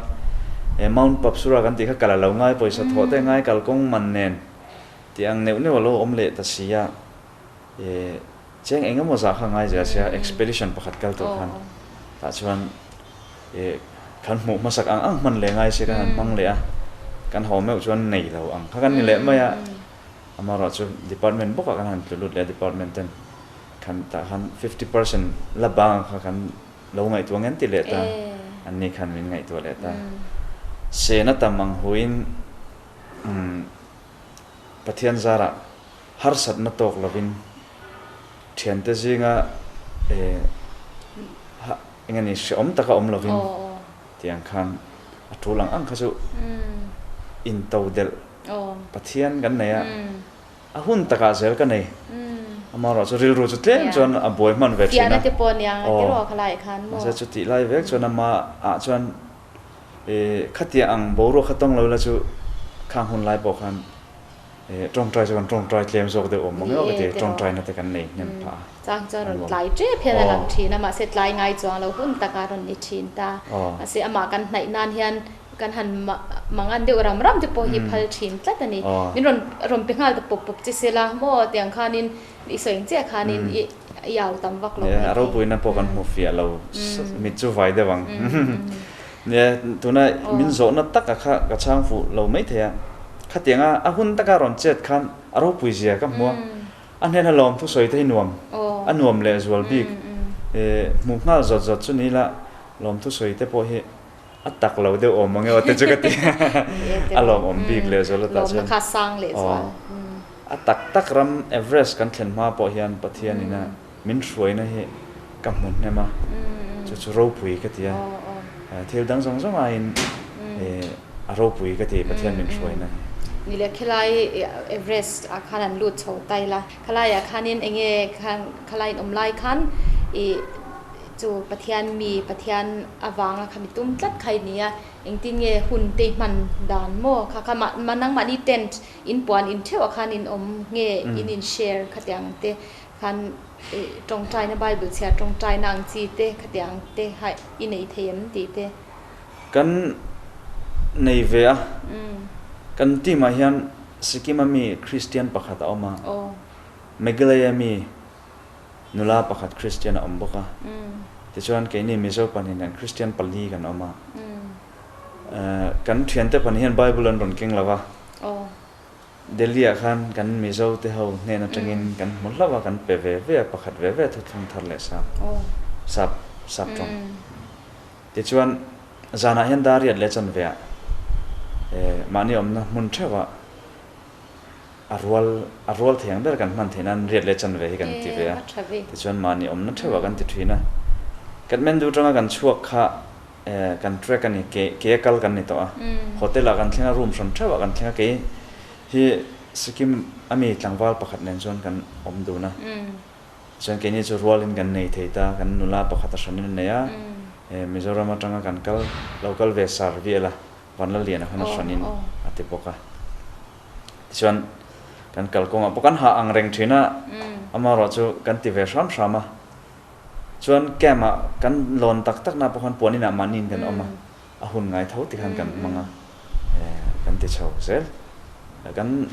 eh Mount Papsura kan tih kha kal a lo ngai pawisa thawh te ngai kalkawng man nen tih ang neuh neuh a lo awm leh ta si a, eh cheng eng emaw zah kha ngai zel sia expedition pakhat kal tur khan tah chuan eh kan hmuh hmasak ang ang hman leh ngai sia kan han hmang leh a, kan haw meuh chuan nei lo ang kha kan ni leh mai a, amaherawhchu department bawkah kan han tlu lut leh a department ten khan tah khan 50% la bang ang kha kan lo ngaihtuah ngen ti leh ta, anni khan min ngaihtuah leh ta. Sena tam ang huin Pathian zarah harsatna tawk lovin thiante zinga eng ani hrehawm taka awm lovin tiang khan a tul ang ang kha chu intodelh Pathian kan nei a. A hun takah zel ka nei. Amaherawh chu rilru chu tlem chuan a buai hman ve thin a. Aw, mahse chutih lai vek chuan amah chuan khatiang ang boruak kha tawng lo ila chu khang hun lai pawh khan tawngtai chu kan tawngtai tlem zawk deuh awm mang emaw ka ti, tawngtaina te kan nei hnem phah a. Chang chuan rawn tlai tep hian a lang thin a, mahse tlai ngai chuang lo hun takah rawn ni thin ta. Mahse amah kan hnaih nan hian Kan han mangan deuh ram ram te pawh hi phal thin tlat a ni. Min rawn rawn pe nghal ta pawp pawp che se la maw tiang khanin i sawi ang chiah khanin i i au tam vak lo mai thei. A ropuina pawh kan hmu fiah lo mit chu vai deuh ang. Nia tuna min zawhna taka kha ka chhang fuh lo mai thei a. Khatianga a hun taka rawn chet khan a ropui zia ka hmu a. A hnena lawm thusawi te hi nuam a nuam leh zual bik hmuh nghal zawt zawt chu ni ila lawm thusawi te pawh hi A tak lo deuh awm ang e aw te chu ka ti. A lawmawm bik leh zual a tah chuan. Lawmna kha sang leh zual. A tak tak ram Everest kan thlen hma pawh hian Pathian ina min hruaina hi ka hmu hnem a, chu chu ropui ka ti a. Thil dang zawng zawng aiin a ropui ka ti Pathian min hruaina hi. Ni leh khilai Everest ah khan an lut chho ta ila, khalaiah khanin enge khalai in awm lai khan i Chu Pathian mi, Pathian avanga kha mi tum tlat kha i ni a, engtin nge hun te i hman dan maw? Kha kha mah mah nangmahni tent in puan in theuh ah khan in awm nge in in share khatiang te khan ih tawngtaina Bible chhiar tawngtaina ang chi te khatiang te kha i nei thei em tih te. Kan nei ve a, kan team ah hian Sikkim a mi Christian pakhat a awm a, Meghalaya mi Nula pakhat Kristian a awm bawk a. Tichuan keini Mizo pahnih nen Kristian pali kan awm a. Kan thiante pahnih hian Bible an rawn keng lo va. Delhi ah khan kan Mizo te ho hnen atangin kan hmu hlauh a, kan pe ve ve a, pakhat ve ve thuthlung thar leh sap sap sap tawng. Tichuan zanah hian Dariat leh chanve ah mahni awmna hmun theuh ah A rual a rual thei ang ber kan hman theih nan riat leh chanve hi kan ti ve a, tichuan mahni awmna theuhah kan ti thin a. Kathmandu atanga kan chhuak kha kan track a ni, ke ke a kal kan ni tawh a. Hotel ah kan thleng a, room hran theuhah kan thleng a, kei hi Sikkim a mi tlangval pakhat nen chuan kan awm dun a. Chuan keini chu rualin kan nei thei ta, kan nula pakhat a hranin a nei a, Mizoram atanga kan kal lo kal ve sar vial a, Vanlaliana khan a hranin a ti bawk a. Tichuan kan kalkawngah pawh kan hah ang reng thin a, amaherawh chu kan ti ve hram hram a. Chuan camp ah kan lawn tak tak na pawh khan puan inah mahniin kan awm a, a hun ngai tho ti khan kan hmang a, kan ti chho zel. Kan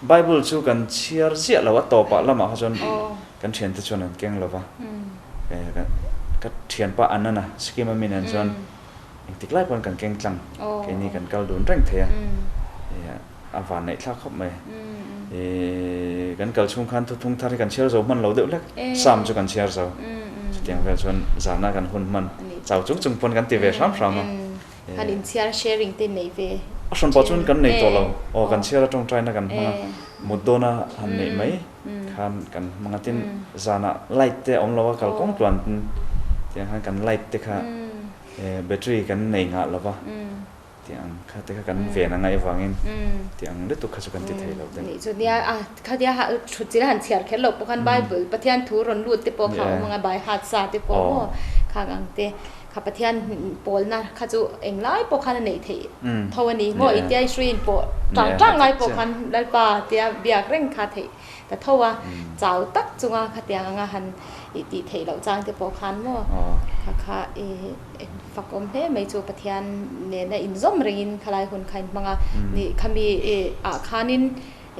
Bible chu kan chhiar ziah lo a, tawpah lamah kha chuan kan thiante chuan an keng lo va, ka thianpa Anana Sikkim a mi nen chuan engtik lai pawn kan keng tlang, keini kan kal dun reng thei a, a van neih thlak khawp mai. Kan kal chhung khan thuthung thar hi kan chhiar zo hman lo deuh hlek, Psalm chu kan chhiar zo, chutiang vel chuan zana kan hun hman chau chung chung pawn kan ti ve hram hram a. Han inchhiar sharing te nei ve. A hran pawh chuan kan nei tawh lo, aw kan chhiar a tawngtaina kan hmang a, mut dawna han neih mai khan kan hmang a, tin zanah light te a awm lo a kalkawng tluan tiang khan kan light te kha battery kan nei ngah lo va, tiang kha te kha kan ven a ngaih avangin tiang lutuk kha chu kan ti thei lo deuh. Nih chu nia a khatia thut chil a han chhiar kher loh pawh khan Bible Pathian thu rawn lut te pawh kha a awm ang a, by heart sa te pawh maw khang ang te. Kha Pathian pawlna kha chu englai pawh khan a neih theih tho a ni maw? I tia i hruiin pawh tang tang lai pawh khan Lalpa tia biak reng kha theih ta tho a, chau tak chunga khatiang anga han i tih theih loh chang te pawh khan maw? Kha kha i fakawm hle mai chu Pathian nena inzawm rengin khalai hun kha inhmang a, ni khami ah khanin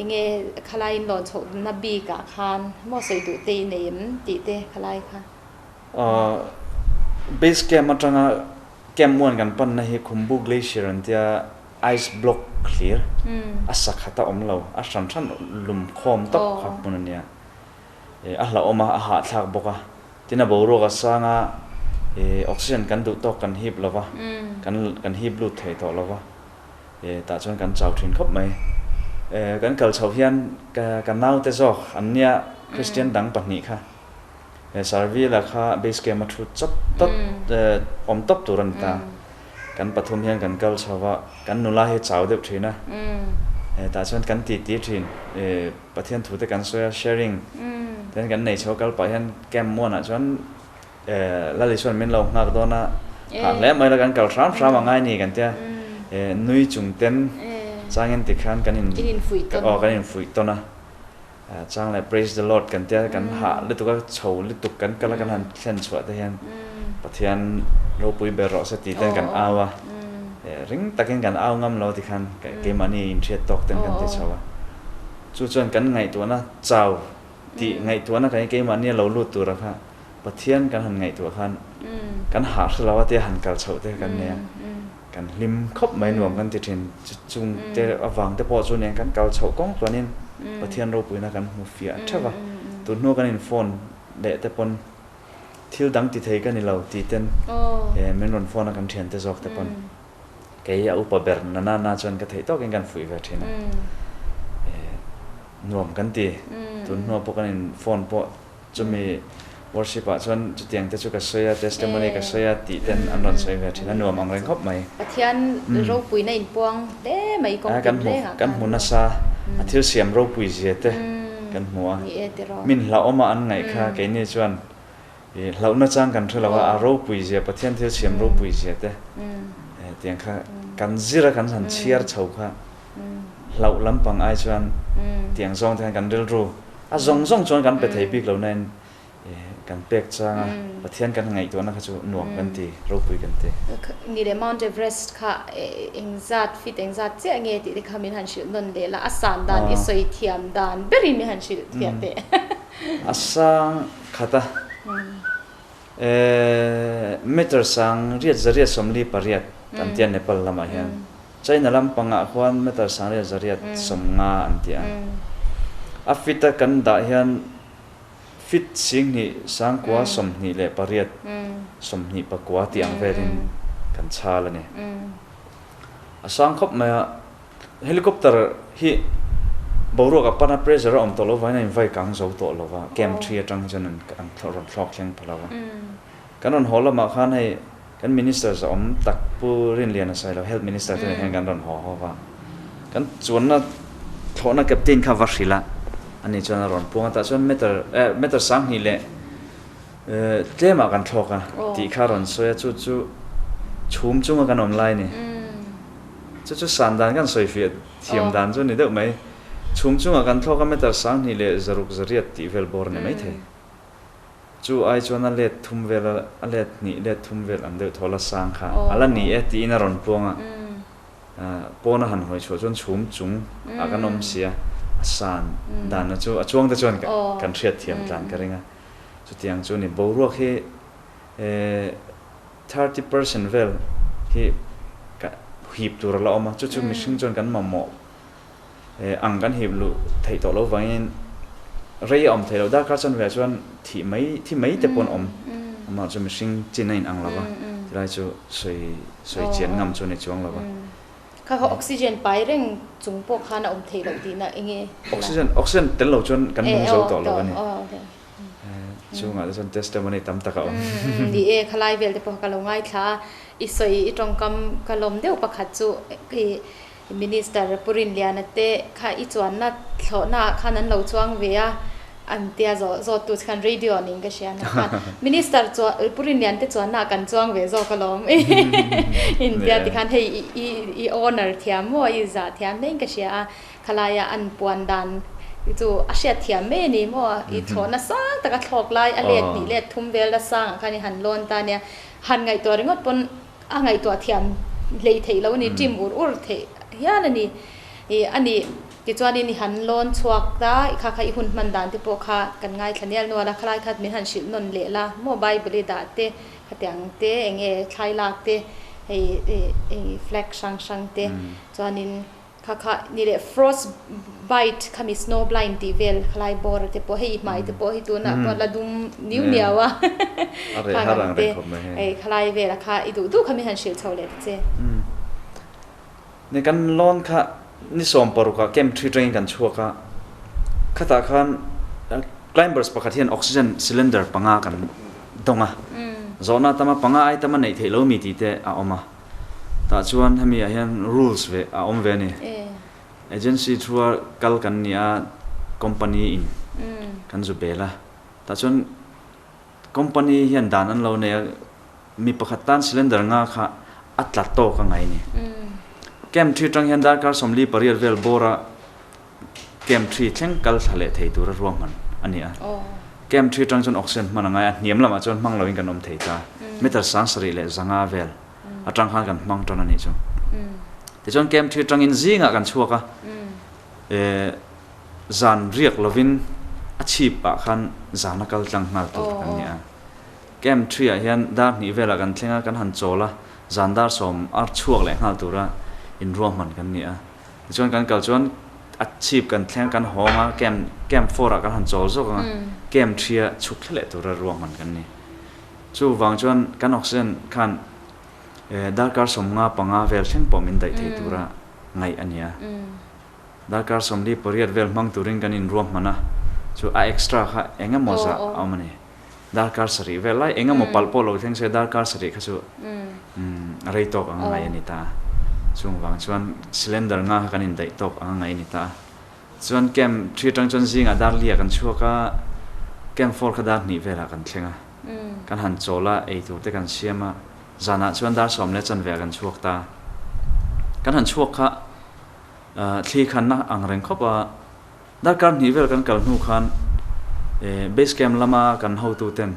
enge khalai inlawn chhohna bikah khan maw sawi duh te i nei em tih te khalai kha. Base camp atanga camp one kan panna hi Khumbu Glacier an tia ice block hlir a sa khat a awm lo, a hran hran lum khawm tawp kha hmun a nia. A hlauhawm a, a hahthlak bawk a, tin a boruak a sang a, oxygen kan duh tawk kan hip lo va, kan kan hip lut thei tawh lo va, tah chuan kan chau thin khawp mai. Kan kal chhoh hian ka naute zawk an nia Christian dang pahnih kha. He Sarvila kha base camp a thu chawp tawp awm tawp tur a ni ta. Kan pathum hian kan kal chho va, kan nula hi chau deuh thin a. Tah chuan kan titi thin, Pathian thu te kan sawi a, sharing te kan nei chho kal pah hian camp muanah chuan Lali chuan min lo nghak dawn a, hah hle mai la kan kal hram hram a ngai ni kan tia, nui chung ten changin tikhan kan infuih tawn a. Chang leh Praise the Lord kan tia kan hah lutuk a, chho lutuk kan kal a kan han thlen chhuah te hian Pathian ropui ber rawh se tih ten kan au a, ring takin kan au ngam lo tikhan keimahni inhriat tawk ten kan ti chho a. Chu chuan kan ngaihtuahna chau tih ngaihtuahna kan keimahni a lo lut tura kha Pathian kan han ngaihtuah khan kan hah hre lo a tia han kal chhoh te kha kan nei a. Kan hlim khawp mai nuam kan ti thin. Chung te avang te pawh chu nen kan kal chhoh kawng chuanin Pathian ropuina kan hmu fiah theuh a. Tun hnu kan in phone leh te pawn thil dang ti thei ka ni lo tih ten min rawn phone a kan thian te zawk te pawn kei a upa ber na na na chuan ka theih tawkin kan fuih ve thin a. Nuam kan ti. Tun hnuah pawh kan in phone pawh Chumi worship ah chuan chutiang te chu ka sawi a, testimony ka sawi a tih ten an rawn sawi ve thin a, nuam ang reng khawp mai. Pathian ropuina inpuang hle mai kawng tin reng ah khan. Kan hmu nasa, a thil siam ropui zia te kan hmu a, min hlauhawm a an ngaih kha keini chuan hlauhna chang kan hre lo a, a ropui zia, Pathian thil siam ropui zia te tiang kha kan zir a kan han chhiar chho kha hlauh lampang ai chuan tiang zawng te khan kan rilru A zawng zawng chuan kan pe thei bik lo nain kan pek chang a, Pathian kan ngaihtuahna kha chu nuam kan ti, ropui kan ti. Ni leh Mount Everest kha engzat feet engzat chiah nge tih te kha min han hrilh nawn leh la, a san dan i sawi thiam dan berin min han hrilh thiam teh. A sang khat a, meter sang riat zariat 48 an tia Nepal lamah hian. China lam pangah khuan meter sangriat zariat 50 an ti a. A fit a kan dah hian fit 10,000 sangkua 28 24 tih ang velin kan chhal a ni. A sang khawp mai a, helicopter hi boruak a pan a pressure a awm tawh lo vangin a invai kang zo tawh lo va, camp three atang hi chuan an rawn thlawk thleng pha lo va. Kan rawn haw lamah khan hei Kan Ministers a awm tak Pu Rinliana Sailo Health Minister te nen hian kan rawn haw haw va. Kan chuanna Thlawhna captain kha va hrilh a, ani chuan a rawn puang a, tah chuan meter eh meter 2000 leh tlemah kan thlawk a tih kha a rawn sawi a, chu chu chhum chunga kan awm lai a ni. Chu chu san dan kan sawi fiah thiam dan chu a ni deuh mai. Chhum chungah kan thlawk a meter 2000 leh 600 tih vel bawr a ni maithei. Chu ai chuan a let thum vel a, a let hnih let thum vel ang deuh thaw la sang kha a la ni e tiin a rawn puang a. Pawn a han hawi chhuah chuan chhum chung ah kan awm si a, a san danna chu a chuang te chuan kan hriat thiam tlan ka ring a. Chutiang chu ni boruak hi 30% vel hi hip tur a la awm a, chu chu mihring chuan kan mamawh ang kan hip luh theih tawh lo vangin rei a awm theih loh darkar chuan velah chuan thih mai thi mai te pawh an awm amah chu mihring chin a inang lo va tilai chu sawi sawi chian ngam chu a ni chuang lo va. Kha kha oxygen pai reng chung pawh khan a awm theih loh tihna eng nge? Oxygen oxygen tel lo chuan kan nung zo tawh lo a ni. Chungah te chuan testimony tam tak a awm. Ni e, khalai vel te pawh ka lo ngaithla a, i sawi i tawngkam ka lawm deuh pakhat chu i Minister Pu Rinliana te kha i chuanna thlawhna ah khan an lo chuang ve a, an tia zawh zawt tu che khan radio ning ka hria na khan Minister chuan Pu Rinlian te chuanna ah kan chuang ve zawk alawm in tia tikhan hei i i owner thiam maw i zah thiam hle in ka hria a, khalaia an puan dan chu a hriat thiam mai a ni maw i thlawhna sang taka thlawk lai a let hnih let thum vel la sang ah khan i han lawn ta nia han ngaihtuah ringawt pawn A ngaihtuah thiam hlei theih lo a ni, ṭim ur ur theih hial a ni. Ih a ni, tichuanin i han lawn chhuak ta, i kha kha i hun hman dan te pawh kha kan ngaithla nial nual a, khalai khat min han hrilh nawn leh la, maw Bible i dah te, khatiang te, eng nge thlai lak te, hei ih flag hrang hrang te, chuanin Kha kha ni leh frost bite kha mi snow blind tih vel khalai bawr te pawh hei i hmai te pawh hi tunah pawh la dum niu niau a kha ang te hei khalai vel a kha i duh duh kha min han hrilh chho leh ta che. Ni kan lawn kha ni 16 ah camp 3 atangin kan chhuak a, khatah khan climbers pakhat hian oxygen cylinder panga kan dawng a, zawhna tama panga ai tama neih theih lo mi tih te a awm a. Tah chuan hemi ah hian rules ve a awm ve a ni. Agency thua kal kan ni a, company in kan zu bel a. Tah chuan company hian dan an lo nei a, mi pakhat tan cylinder nga kha a tla tawk a ngai a ni. Camp 3 atang hian darkar 48 vel bawr a Camp 3 thleng kal thla leh thei tura ruahman a ni a. Camp 3 atang chuan oxygen hman a ngai a, hniam lamah chuan hmang loin kan awm thei ta. Meter 7500 vel atang khan kan hmang tan a nih chu. Tichuan Camp 3 atangin zingah kan chhuak a, zan riak lovin a chhip ah khan zan a kal tlang nghal tur kan ni a. Camp 3 ah hian dar hnih velah kan thleng a, kan han chawl a, zan dar sawm a chhuak leh nghal tura inruahman kan ni a. Tichuan kan kal chuan a chhip kan thleng kan hawng a, camp camp 4 ah kan han chawl zawk ang a, camp 3 a chhuk thla leh tura ruahman kan ni. Chuvang chuan kan oxygen khan darkar 55 vel thleng pawh min daih thei tura ngaih a ni a. Darkar 48 vel hmang turin kan inruahman a, chu a extra kha eng emaw zah a awm a ni. Darkar 7 vel lai eng emaw palh pawh lo thleng se darkar 7 kha chu rei tawk ang a ngaih a ni ta a. Chung vang chuan cylinder nga kha kan indaih tawk ang a ngaih a ni ta a. Chuan camp 3 atang chuan zingah dar li ah kan chhuak a, camp 4 kha dar hnih velah kan thleng a. Kan han chawl a, ei tur te kan siam a, zanah chuan dar sawm leh chanve ah kan chhuak ta. Kan han chhuak kha thli khanna ang reng khawp a, darkar hnih vel kan kal hnu khan base camp lama kan hotu ten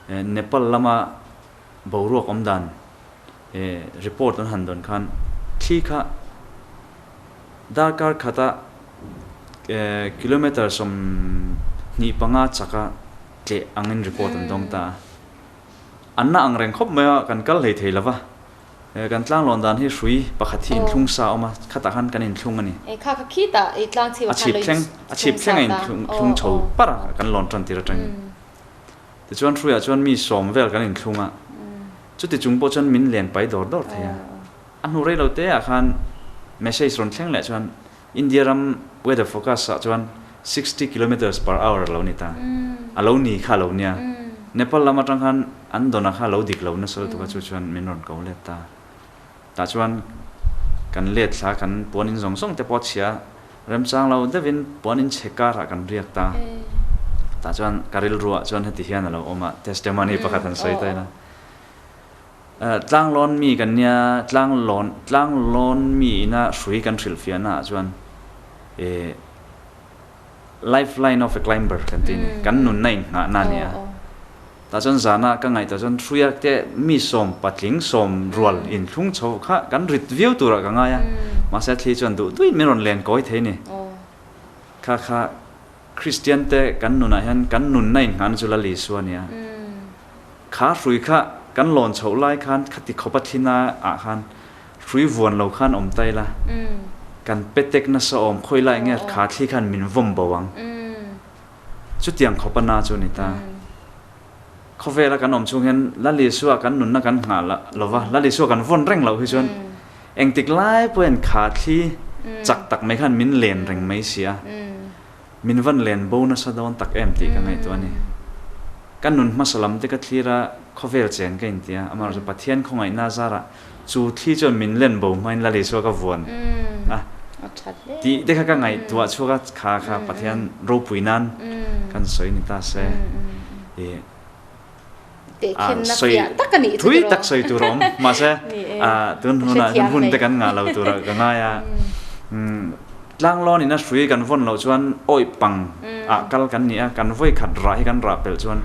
Nepal lama boruak awm dan report an han dawn khan thli kha darkar khata kilometer 25 chaka tleh angin report an dawng ta a. An na ang reng khawp mai a, kan kal hlei thei lo va. Kan tlanglawn dan hi hrui pakhat hi inthlung sa a awm a, khatah khan kan inthlung a ni. Kha kha khitah i tlang chhip ah khan lo inthlung sa ta. A chhip thleng a inthlung chho par a, kan lawn tan tir atangin. Tichuan hruiah chuan mi sawm vel kan inthlung a, chuti chung pawh chuan min len pai dawr dawr thei a. A hnu rei lo te ah khan message rawn thleng leh chuan India ram weather forecast ah chuan 60 kilometres per hour a lo ni ta. A lo ni kha a lo nia. Nepal lam atang khan an dawna kha a lo dik lo nasa lutuk a chu chuan min rawn ko let ta. Tah chuan kan let thla kan puan in zawng zawng te pawh a chhia. Remchang lo deuhin puan in chhe karah kan riak ta. Tah chuan ka rilruah chuan heti hian a lo awm a, testimony pakhat han sawi ta ila. Tlanglawn mi kan nia, tlanglawn tlanglawn mi ina hrui kan hrilhfiahna ah chuan eh life line of a climber kan tih a ni, kan nunna inngahna a ni a. Tah chuan zana ka ngaihtuah chuan hruia te mi sawm patling sawm rual inthlung chho kha kan rit viau turah ka ngai a, mahse thli chuan duh duhin min rawn len kawi thei a ni. Kha kha Kristian te kan nunah hian kan nunna inngahna chu Lal Isua a ni a. Kha hrui kha kan lawn chhoh lai khan khati khawp a thlina ah khan hrui vuan lo khan awm ta ila, kan petek nasa awm khawi lai nge kha thli khan min vawm bo ang. Chutiang khawpa na chu a ni ta. Khawvela kan awm chhung hian Lal Isua kan nunna kan nghah lo va, Lal Isua kan vawn reng loh hi chuan engtik lai pawhin kha thli chak tak mai khan min len reng mai si a, min van len bo nasa dawn tak em tih ka ngaihtuah a ni. Ka nun hmasa lam te ka thlir a, khawvel chen ka inti a, amaherawhchu Pathian khawngaihna zarah Chu thli chuan min len bo hmain Lal Isua ka vuan a tih te kha ka ngaihtuah chhuak a, kha kha Pathian ropui nan kan sawi ni ta se i sawi thui tak sawi tur a awm mahse tun hunah hian hun te kan ngah lo turah ka ngai a, tlanglawn in a hrui kan vawn loh chuan awih pang ah kal kan ni a, kan vawi khat rah hi kan rah pelh chuan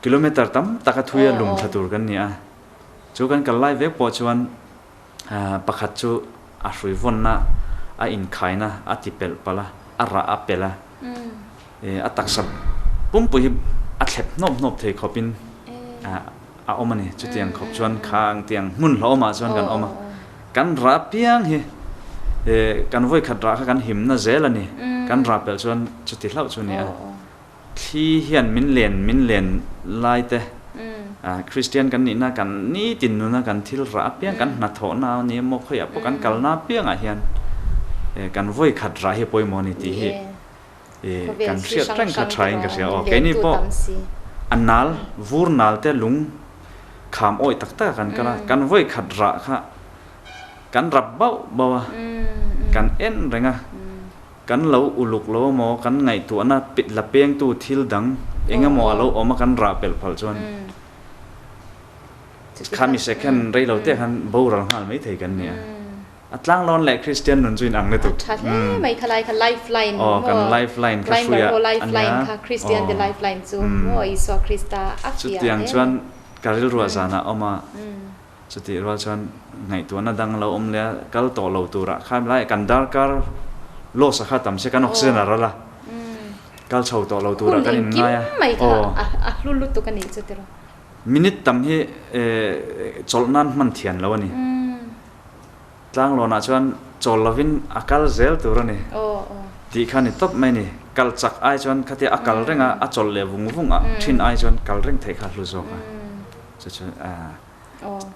kilometer tam tak a thui a lum thla tur kan ni a. Chu kan kal lai vek pawh chuan pakhat chu a hrui vawnna a inkhaina a ti pelh palh a, a rah a pelh a, a taksa pumpui hi a thlep hnawp hnawp thei khawpin a awm a ni. Chutiang khawp chuan kha ang tiang hmun hlauhawmah chuan kan awm a, kan rah piang hi kan vawikhat rah kha kan himna zel a ni, kan rah pelh chuan chuti hlauh chu a ni a. Thli hian min len min len lai te, Kristian kan nihna kan nitin nuna kan thil rah apiang kan hnathawhna a ni emaw khawiah pawh kan kalna apiangah hian kan vawi khat rah hi pawimawh a ni tih hi kan hriat reng kha tha in ka hria aw. Keini pawh a nal vur nal te lung kham awih tak tak a kan kal a, kan vawi khat rah kha kan rap bauh bauh a, kan en reng a. Kan lo uluk lo emaw, kan ngaihtuahna la pengtu thil dang eng emaw a lo awm a kan rah pelh phal chuan khami second rei lo te khan boral nghal mai thei kan ni a. A tlanglawn leh Kristian nun chu inang lutuk. A tha hle mai kha lai kha life line maw? Aw kan life line kha hruia a nia. Kha Kristian te life line chu maw Isua Krista a fiah hle. Chutiang chuan ka rilruah zanah a awm a. Chutih rual chuan ngaihtuahna dang lo awm leh a, kal tawh lo turah khan lai kan darkar loss a kha tam se kan oxygen a ral a, kal chho tawh lo turah kan inngai a. Hun engkim mai kha a hlu lutuk a nih chu tiraw. Minute tam hi chawlh nan hman thian lo a ni. Tlanglawnah chuan chawl lovin a kal zel tur a ni tih kha ni tawp mai a ni. Kal chak ai chuan khatia a kal reng a, a chawlh leh vung vung a thin ai chuan kal reng theih kha a hlu zawk a. Chu chu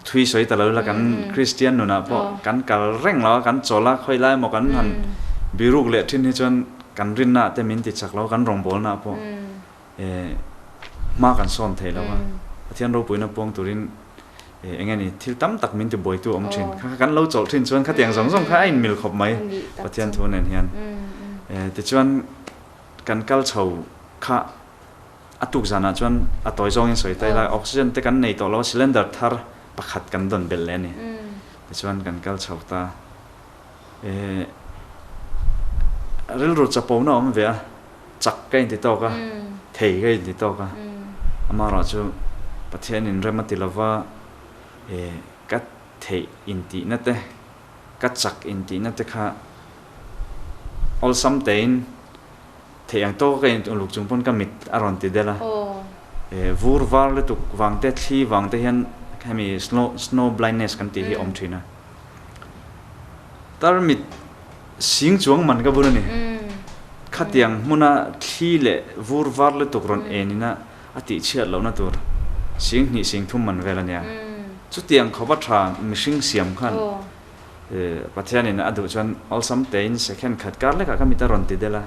thui sawi ta lo ila kan Kristian nunah pawh kan kal reng lo a, kan chawl a, khawi lai emaw kan han biruk leh thin hi chuan kan rinna te min ti chak lo a, kan rawngbawlna pawh hma kan sawn thei lo a. Pathian ropuina puang turin eng nge ni thil tam tak min ti buaitu a awm thin. Kha kha kan lo chawlh thin chuan khatiang zawng zawng kha a inmil khawp mai Pathian thu nen hian. Tichuan kan kal chho kha A tuk zanah chuan a tawi zawngin sawi ta ila, oxygen te kan nei tawh lo a, cylinder thar pakhat kan dawn belh leh a ni. Tichuan kan kal chho ta. Eh, rilru chapona a awm ve a, chak ka inti tawk a, thei ka inti tawk a. Amaherawh chu Pathianin rem a ti lova, eh, ka theih intihna te, ka chak intihna te kha awlsam tein, Theih ang tawk a ka inuluk chung pawn ka mit a rawn ti del a. Vur var lutuk vang te, thli vang te hian hemi snow snow blindness kan tih hi a awm thin a. Tarmit sing chuang man ka bun a ni. Khatiang hmuna thli leh vur var lutuk rawn en ina a tih chhiat lohna tur sing hnih sing thum man vel a nia. Chutiang khawpa tha mihring siam khan Pathianin a duh chuan awlsam tein second khat kar lekah ka mit a rawn ti del a.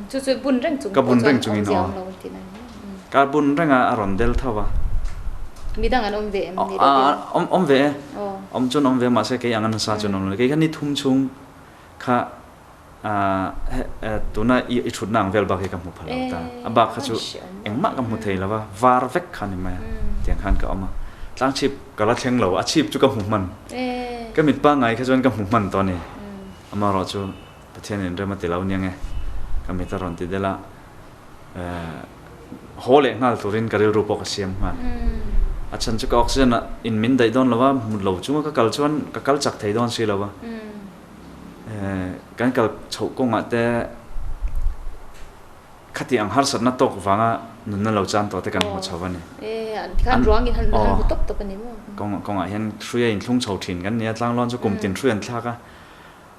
Chu chu bun reng chung pawh chuan awmzia awm lo an ti na ni. Ka bun reng a, a rawn del tho a. Midang an awm ve em ni lo tia? Awm ve e. Awm chuan awm ve mahse kei ang a nasa chuan awm lo. Kei kha ni thum chhung kha. Tuna i thutna ang vel bak hi ka hmu pha lo ta. A bak kha chu engmah ka hmu thei lo va, var vek kha ni mai a, tiang khan ka awm a. Tlang chhip ka la thleng lo, a chhip chu ka hmu hman. Ka mit pangngai kha chuan ka hmu hman tawh a ni. Amaherawhchu Pathianin rem a ti lo nia nge, ka mit a rawn ti delh a. Haw leh nghal turin ka rilru pawh ka siam nghal. A chhan chu ka oxygen ah in min daih dawn lo va, hmu lo chunga ka kal chuan ka kal chak thei dawn si lo va. Kan kal chhoh kawngah te khati ang harsatna tawk vanga nunna lo chan tawh te kan hmu chho a ni. Kawngah hian hrui a inthlung chho thin kan nia, tlanglawn chu kum tin hrui an thlak a.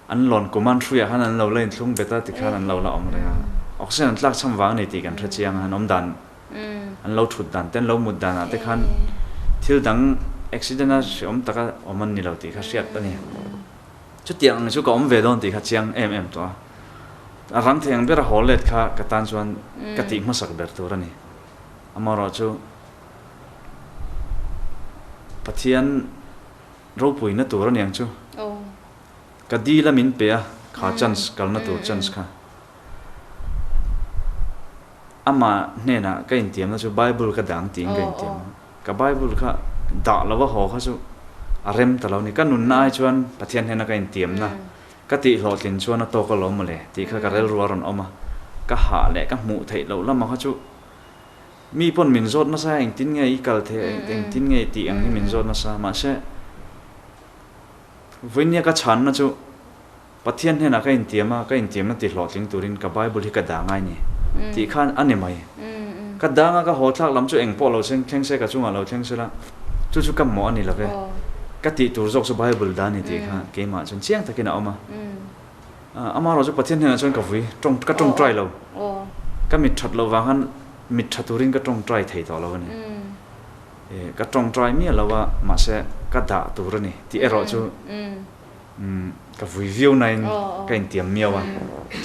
An lawn kum an hruiah khan an lo la inthlung bet a tikhan an lo la awm reng a. Oxygen an tlak cham vang a ni tih kan hre chiang a, an awm dan, an lo thut dan te, an lo mut dan ah te khan thil dang accident a hreawm taka awm an ni lo tih kha hriat a ni. Chutiang ang chu ka awm ve dawn tih kha chiang em em tawh a. A rang thei ang ber a haw let kha ka tan chuan ka tih hmasak ber tur a ni. Amaherawhchu Pathian ropuina tur a niang chu. Ka dil a min pe a, kha chance kalna tur chance kha. Ama hnenah ka intiamna chu Bible ka dah ang tiin ka intiam a. Ka Bible kha dah lova haw kha chu a rem ta lo ni. Ka nunna ai chuan Pathian hnena ka intiamna ka tih hlawhtlin chuan a tawk alawm mawle tih kha ka rilru a rawn awm a. Ka hah leh ka hmuh theih loh lamah kha chu mi pawn min zawt nasa a, engtin nge i kal theih, engtin nge i tih ang hi min zawt nasa. Mahse. Vawinia ka chhanna chu Pathian hnenah ka intiam a, ka intiamna ti hlawhtling turin ka Bible hi ka dah ngai ni tih khan a ni mai. Ka dang a, ka haw thlak lam chu eng pawh lo thleng se, ka chungah lo thleng sela, chu chu ka mawh a ni lo ve. Ka tih tur zawk chu Bible dah a ni tih kha keimah chuan chiang takin a awm a. Amaherawh chu Pathian hnenah chuan ka vui, tawng, ka tawngtai lo. Ka mit that loh vang khan mit tha turin ka tawngtai thei tawh lo a ni. Ka tawngtai miah lo a, mahse ka dah tur a ni tih erawh chu ka vui viau nain ka intiam miau a.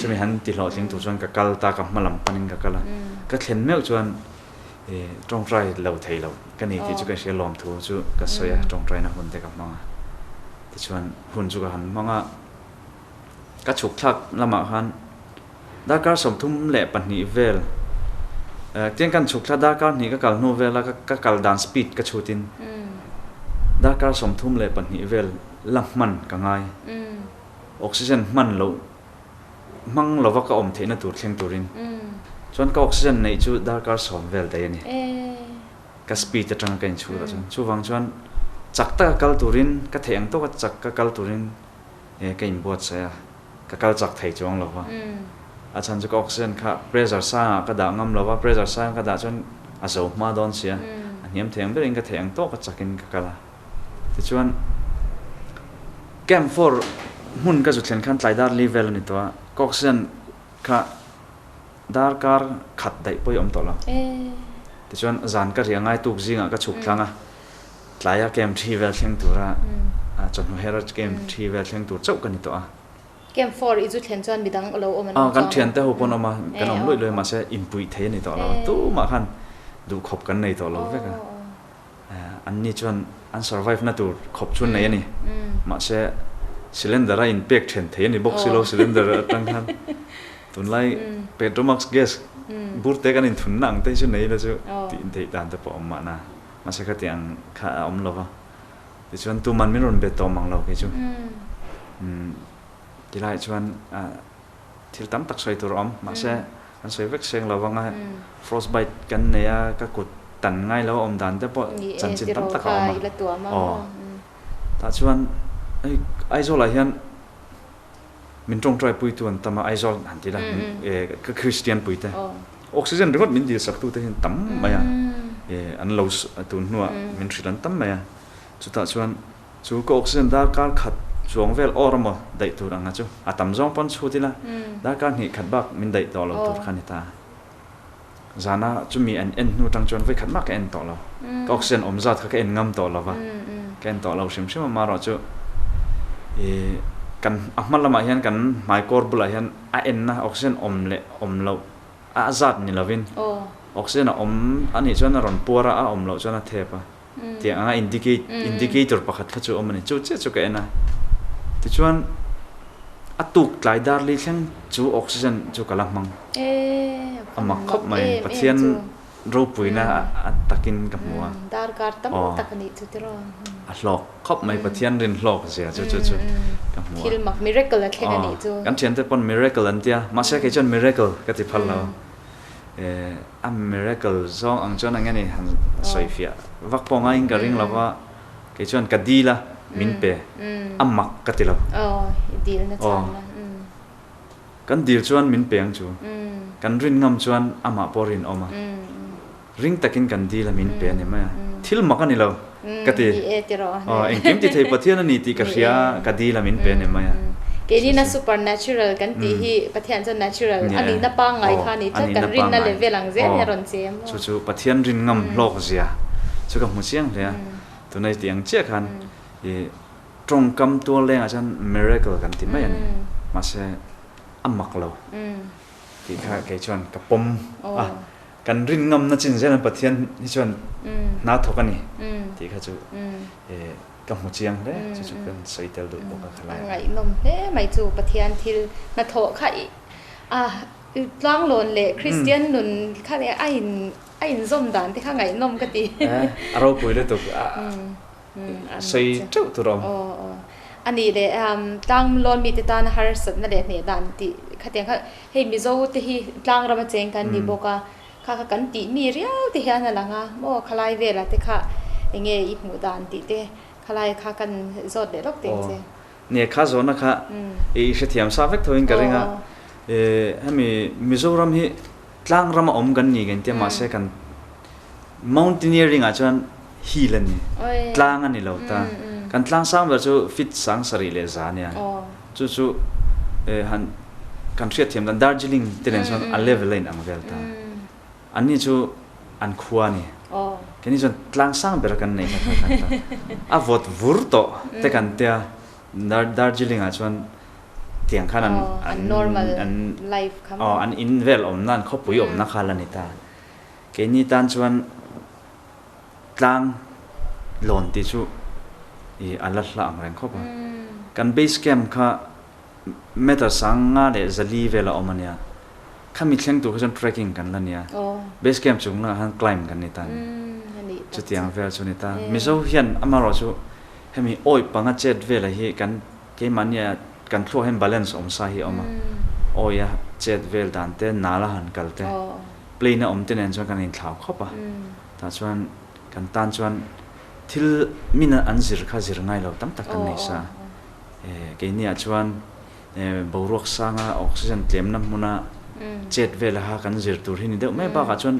Chumi han ti hlawhtling tur chuan ka kal ta, ka hma lam panin ka kal a. Ka thlen meuh chuan tawngtai lo thei lo ka ni tih chu ka hria, lawmthu chu ka sawi a, tawngtaina hun te ka hmang a. Tichuan hun chu ka han hmang a, ka chhuk thlak lamah khan Darkar 32 vel tiang kan chhuk thla darkar hnih ka kal hnu vel a ka kal dan speed ka chhut in darkar 32 vel la hman ka ngai oxygen hman loh hmang lova ka awm theihna tur thleng turin chuan ka oxygen neih chu darkar 10 vel daih a ni ka speed atanga ka inchhut ah chuan chuvang chuan chak taka kal turin ka theih ang tawka chak ka kal turin ka inbuatsaih a. Ka kal chak thei chuang lo va. A chhan chu ka oxygen kha pressure sangah ka dah ngam lo va, pressure sang ka dah chuan a zo hma dawn sia, a hniam thei ang berin ka theih ang tawk a chakin ka kal a. Tichuan Camp 4 hmun ka zu thlen khan tlai dar li vel a ni tawh a, ka oxygen kha darkar khat daih pawh i awm tawh lo. Tichuan zan ka riah ngai tuk zingah ka chhuk tlang a, Tlaia camp thi vel thleng tura chawhnu her a camp thi vel thleng tur chauh ka ni tawh a. Camp 4 i zu thlen chuan midang a lo awm an awm chuang a. Kan thiante ho pawn awm a, kan awm luih luih a mahse inpuih thei a ni tawh lo a, tumah khan duhkhawp kan nei tawh lo vek a. Anni chuan an survive na tur khawp chu an nei a ni. Mahse cylinder a inpek then thei a ni bawk si lo, cylinder atang khan tunlai Petromax gas bur te kan inthunna ang te hi chu nei ila chu tih theih dan te pawh a awm mahna. Mahse khati ang kha a awm lo va, tichuan tuman min rawn bet tawh mang lo kei chu. Tilaiah chuan thil tam tak sawi tur a awm, mahse kan sawi vek seng lo vang a, frostbite kan nei a, ka kut tan ngai lo a awm dan te pawh chanchin tam tak a awm a. Aw, tah chuan hei Aizawlah hian Min tawngtai puitu an tam a, Aizawl han ti la, ka Kristian puite oxygen ringawt min dil sak tute hi an tam mai a, an lo tun hnuah min hrilh an tam mai a, chutah chuan chu ka oxygen darkar khat chuang vel awr emaw daih tur anga chu a tam zawng pawn chhut ila darkar hnih khat bak min daih tawh lo tur kha a ni ta. Zana chumi an en hnu tang chuan vawikhat mah ka en tawh lo. Ka oxygen awm zat kha ka en ngam tawh lo va. Ka en tawh lo hrim hrim a, marawh chu ih kan a hma lamah hian kan hmaikawr bulah hian a enna oxygen awm leh awm loh a zat ni lovin oxygen a awm a nih chuan a rawn puar a, a awm loh chuan a thep a. Tiang anga indicate indicator pakhat kha chu a awm a ni. Chu chiah chu ka en a. Tichuan. A tuk tlai dar li thleng chu oxygen chu ka la hmang. A mak khawp mai. Pathian ropuina a takin ka hmu a. Aw a hlawk khawp mai Pathian rin hlawk zia chu chu chu ka hmu a. Aw kan thiante pawn miracle an tia mahse kei chuan miracle ka ti phal lo. A miracle zawng ang chuan eng nge ni han sawifiah vak pawh ngaiin ka ring lo va. Kei chuan ka dil a, min pe. A mak ka ti lo. Aw. Kan dil chuan min pe ang chu. Kan rin ngam chuan amah pawh rin awm a. Ring takin kan dil a, min pe a ni mai a. Thil mak a ni lo ka ti. Aw, engkim ti thei Pathian a ni tih ka hria a, ka dil a, min pe a ni mai a. Keini na supernatural kan tih hi Pathian chuan natural a nihna pangngai kha a ni tlat. Kan rinna level ang zel hi a rawn chem. Chu chu Pathian rin ngam hlawk zia chu ka hmu chiang hle a. Tuna i tih ang chiah khan i tawngkam tual lengah chuan miracle kan ti mai a ni. Mahse a mak lo tih kha kei chuan ka pawm a. Kan rin ngamna chin zel an Pathian hi chuan hna thawk a ni tih kha chu ka hmu chiang hle. Chu chu kan sawi tel duh bawk a khalai. A ngaihnawm hle mai chu Pathian thil hnathawh kha i a tlanglawn leh Kristian nun kha leh a in A inzawm dan te kha ngaihnawm ka ti. A ropui lutuk a sawi teuh tur a awm. Aw aw. A nih leh tlang lawn mite tana harsatna leh hneh dan tih khatiang kha hei Mizo te hi tlang rama cheng kan ni bawk a, kha kha kan tih mi riau te hian a lang a, maw khalai velah te kha eng nge i hmuh dan tih te khalai kha kan zawt leh lawk teng che. Aw. Nia kha zawhna kha i hrethiam sa vek tho in ka ring a, hemi Mizoram hi Tlang rama awm kan ni kan tia mahse kan mountaineering ah chuan hill a ni, tlang a ni lo ta. Kan tlang sang ber chu feet 7100 a nia. Chu chu han kan hriatthiam dan Darjeeling te nen chuan a level a inang vel ta. Anni chu an khua a ni. Keini chuan tlang sang ber kan neih kha kha kan ta. A vawt vur tawh te kan tia Darjeeling ah chuan Tiang khan an an normal life kha maw? Aw, an in vel awmna, an khawpui awmna kha la ni ta. Keini tan chuan tlang lawn tih chu i a la hla ang reng khawp a. Kan base camp kha meter 5400 vel a awm a nia. Khami thleng tur kha chuan trekking kan la nia. Base camp chung lakah khan climb kan ni ta a ni. Chutiang vel chu a ni ta. Mizo hian amaherawhchu hemi awi panga chet velah hi kan Keimahnia kan thluak hian balance awm sa hi a awm a, awi a chet vel dan te, nal a han kal te, plane a awm te nen chuan kan inthlau khawp a, tah chuan kan tan chuan thil min an zir kha zir ngai lo tam tak kan nei sa. Keiniah chuan boruak sanga oxygen tlemna hmuna chet vel aha kan zir tur hi ni deuh mai bakah chuan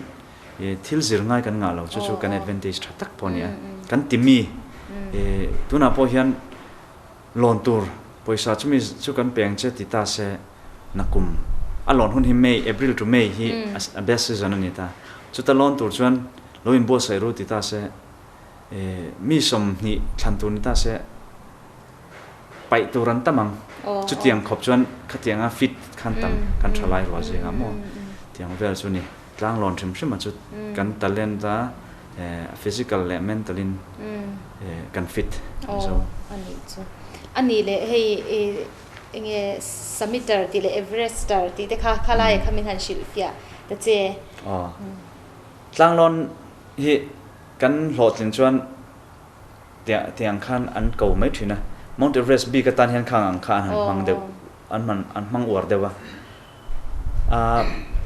thil zir ngai kan ngah lo chu chu kan advantage tha tak pawh a ni a. Kan ti mi tunah pawh hian Lawn tur pawisa chumi chu kan pe ang che ti ta se nakum a lawn hun hi May, April to May hi a best season a ni ta. Chuta lawn tur chuan lo inbuatsaih ru ti ta se mi 20 thlan tur ni ta se paih tur an tam ang. Chutiang khawp chuan khatianga fit khan tam kan tha lai rual zingah maw tiang vel chu ni. Tlang lawn hrim hrim a chu kan talent a physical leh mental in kan fit zo. Aw a nih chu. A nih leh hei enge summiter tih leh Everester tih te kha khalai kha min han hrilh fiah ta che. Aw tlang lawn hi kan hlawhtlin chuan tiang khan an ko mai thin a. Mount Everest bik atan hian khang ang kha an han hmang deuh an an hmang uar deuh a.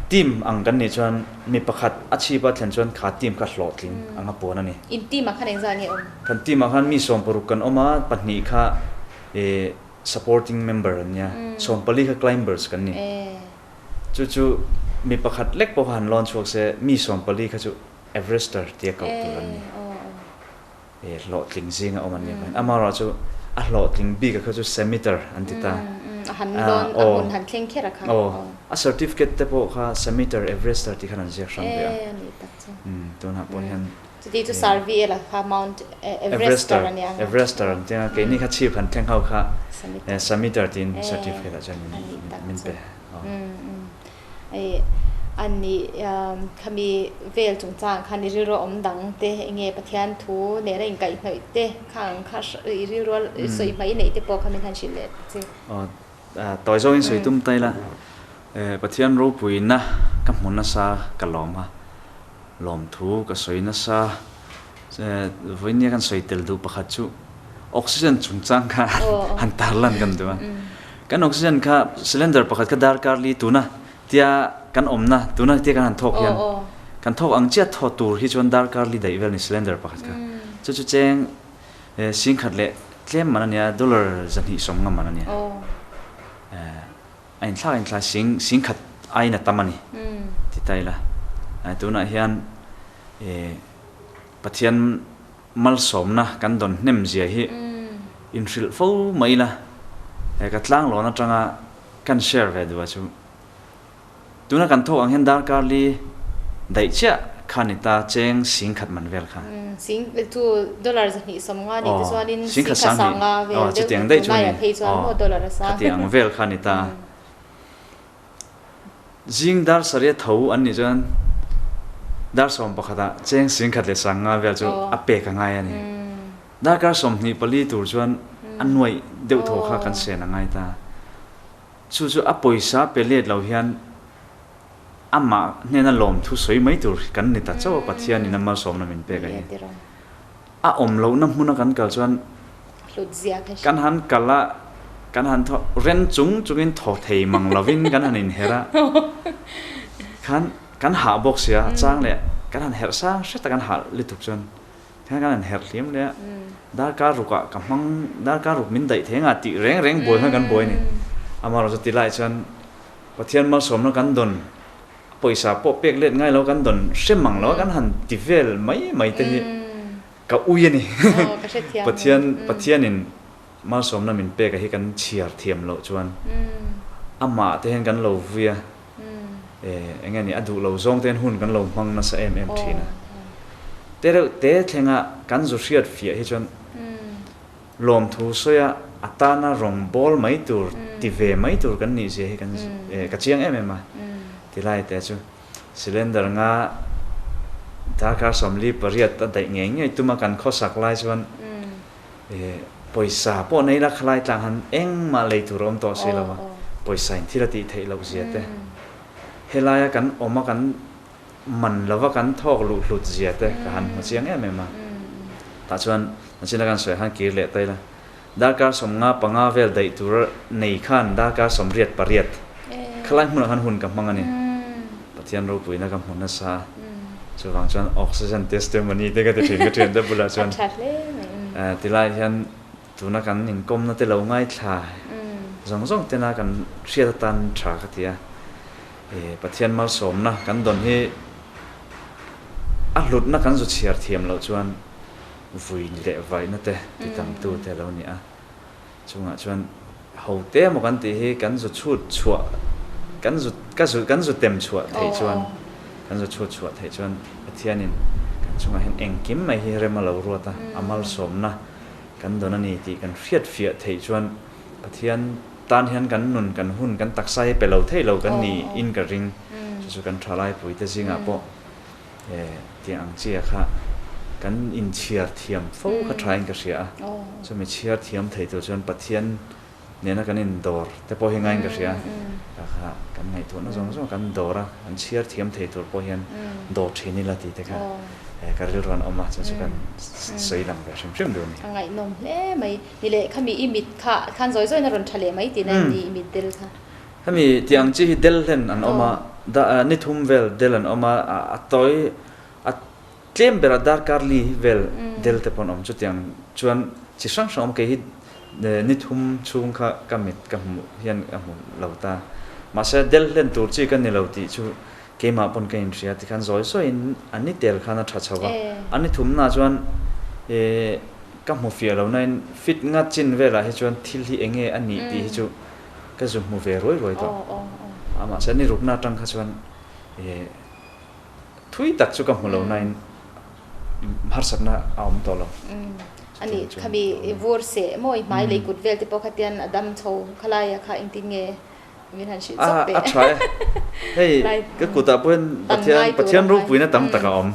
Team ang kan nih chuan mi pakhat a chhip a thlen chuan kha team kha hlawhtling anga puan a ni. In team ah khan engzah nge awm? Kan team ah khan mi 60 kan awm a, pahnih kha supporting member an nia, 14 kha climbers kan ni. Chu chu mi pakhat lek pawh kha han lawn chhuak se mi 14 kha chu Everester tia koh tur an ni. Hlawhtling zinga awm an ni avangin amaherawh chu a hlawhtling bik a kha chu semitter an ti ta. A han dawn a hmun han thleng kher a kha. Aw a certificate te pawh kha semitter Everester tih khan an ziak hrang ve a. Tunah pawh hian Chuti chu Sarvi la kha Mount Everester a nia. Everester an tia keini kha chhip han thleng ho kha semitter tiin certificate ah chuan min pe. Hei a nih khami vel chungchang khan i rilru awm dang te enge Pathian thu nena inkaihhnawih te kha ang kha i rilru sawi hmai neih te pawh kha min han hrilh leh che. Aw. Tawi zawngin sawi tum ta ila, Pathian ropuina ka hmu nasa ka lawm a, lawmthu ka sawi nasa. Vawinia kan sawi tel duh pakhat chu oxygen chungchang kha han tarlan kan duh a. Kan oxygen kha cylinder pakhat kha darkar li tuna tia kan awmna tuna tia kan han thawk hian kan thawk ang chiah thaw tur hi chuan darkar li daih vel a ni cylinder pakhat kha. Chu chu cheng Singkhat leh tlem man a nia, dollar 250 man a nia. A inthlak inthlak sing singkhat aiin a tam a ni ti ta ila. Tunah hian Pathian malsawmna kan dawn hnem zia hi inhrilh fo mai ila. Ka tlanglawn atanga kan share ve duh a chu. Tuna kan thawk ang hian darkar li daih chiah kha ni ta cheng 10,000 man vel kha. Sing chu dollar 250 ni te chuanin singkhat sanga vel deuh chutiang daih chu ni. Phei chuan maw dollar a sang. Khatiang vel kha ni ta. Zing dar sarih a tho an nih chuan dar 11 ah cheng 10,000 leh 50 vel chu a pek a ngai a ni. Darkar 24 tur chuan a nuaih deuh thaw kha kan sen a ngai ta. Chu chu a pawisa pe let lo hian amah hnena lawmthu sawi mai tur kan ni ta chauh a, Pathianin a malsawmna min pek a hi. A awm lohna hmuna kan kal chuan kan han kal a, kan han thaw ren chung chungin thaw thei mang lovin kan han inherh a, khan kan hah bawk sia, a chang leh kan han herh sang hret a kan hah lutuk chuan Khan kan han herh hliam leh a, darkar rukah ka hmang, darkar ruk min daih thei anga tih reng reng buai khan kan buai a ni. Amaherawhchu ti lai chuan Pathian malsawmna kan dawn, pawisa pawh pek let ngai lo kan dawn hrem ang lo a kan han ti vel mai mai te hi ka ui a ni. Pathian Pathianin malsawmna min pek a hi kan chhiar thiam loh chuan amah te hian kan lo vui a, Eng nge ni, a duh lo zawng te hian hun kan lo hmang nasa em em thin a. Te reuh te thlenga kan zu hriat fiah hi chuan lawmthu sawi a, a tana rawng bawl mai tur, ti ve mai tur kan nih zia hi kan ka chiang em em a. Tilai te chu cylinder nga darkar 48 a daih ngei ngei tuma kan khawsak lai chuan Pawisa pawh nei la khalai tlang han engmah lei tur a awm tawh si lo a, pawisa in thil a tih theih loh zia te, helaia kan awm a kan man lova kan thawk luh hlut zia te ka han hmu chiang em em a. Tah chuan nachina kan sawi khan kir leh ta ila, darkar 55 vel daih tur nei khan darkar 88 khalai hmunah khan hun ka hmang a ni. Pathian ropuina ka hmu nasa a. Chuvang chuan oxygen testimony te ka ti thin ka thian te bulah chuan tilai hian tuna kan inkawmna te lo ngaithla zawng zawng tena kan hriat atan tha ka ti a. Pathian malsawmna kan dawn hi a hlutna kan zu chhiar thiam loh chuan vui leh vaihna te ti tamtu te a lo ni a. Chungah chuan ho te emaw kan tih hi kan zu chhut chhuah kan zu ka zu kan zu tem chhuah theih chuan kan zu chhut chhuah theih chuan Pathianin kan chungah hian engkim mai hi rem a lo ruat a, a malsawmna kan dawn a ni tih kan hriat fiah theih chuan Pathian tan hian kan nun kan hun kan taksa hi pe lo thei lo kan ni in ka ring chu chu kan thalaipui te zingah pawh Tiang ang chia kha kan inchhiar thiam fo kha thain ka hria a, chumi chhiar thiam thei tur chuan Pathian nena kan indawr te pawh hi ngaiin ka hria a, kha kha kan ngaihtuahna zawng zawng kan dawr a, kan chhiar thiam thei tur pawh hian dawr thin ila tih te kha ka rilru an awm a, chu chu kan sawi lang ve hrim hrim duh a ni. A ngaihnawm hle mai. Ni leh khami i mit kha khan zawi zawiin a rawn tha leh mai tihna em ni i mit del kha? Hemi tih ang chi hi del hlen an awm a, ni thum vel del an awm a, a tawi a tlem berah darkar li vel del te pawh an awm. Chutiang chuan chi hrang hrang awm kei hi ni thum chhung kha ka mit ka hmuh hian ka hmu lo ta. Mahse del hlen tur chi ka ni lo tih chu keimah pawn ka inhria tikhan zawi zawiin a ni tel khan a tha chho va. A ni thumnaah chuan ka hmu fiah lo nain fit nga chin velah hi chuan thil hi eng nge a nih tih hi chu Ka zu hmu ve ruai ruai tawh. A mahse ni rukna atang kha chuan thui tak chu ka hmu lo nain harsatna a awm tawh lo. Ani khami vur seh maw i hmai lei kut vel te pawh kha tian a dam chho khalaia kha engtin nge min han hrilh chawp teh. A tha e. Hei ka kutah pawh hian Pathian Pathian ropuina tam tak a awm.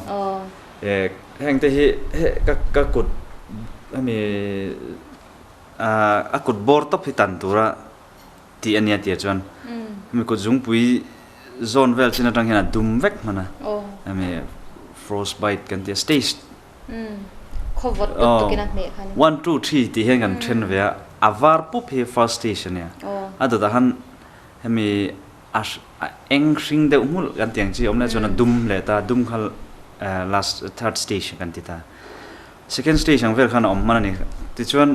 Heng te hi ka kut hemi A kut bawr tawp hi tan tura tih a nia tia chuan hemi kut zungpui zawn vel chin atang hian a dum vek hman a, hemi frostbite kan tih a stage one two three tih hian kan then ve a, a var pup hi first stage a nia, a dawtah khan hemi a eng hring deuh hmulh kan tih ang chi awm leh chuan a dum leh ta, dum kha last third stage kan ti ta, second stage ang vel khan a awm hman a ni, tichuan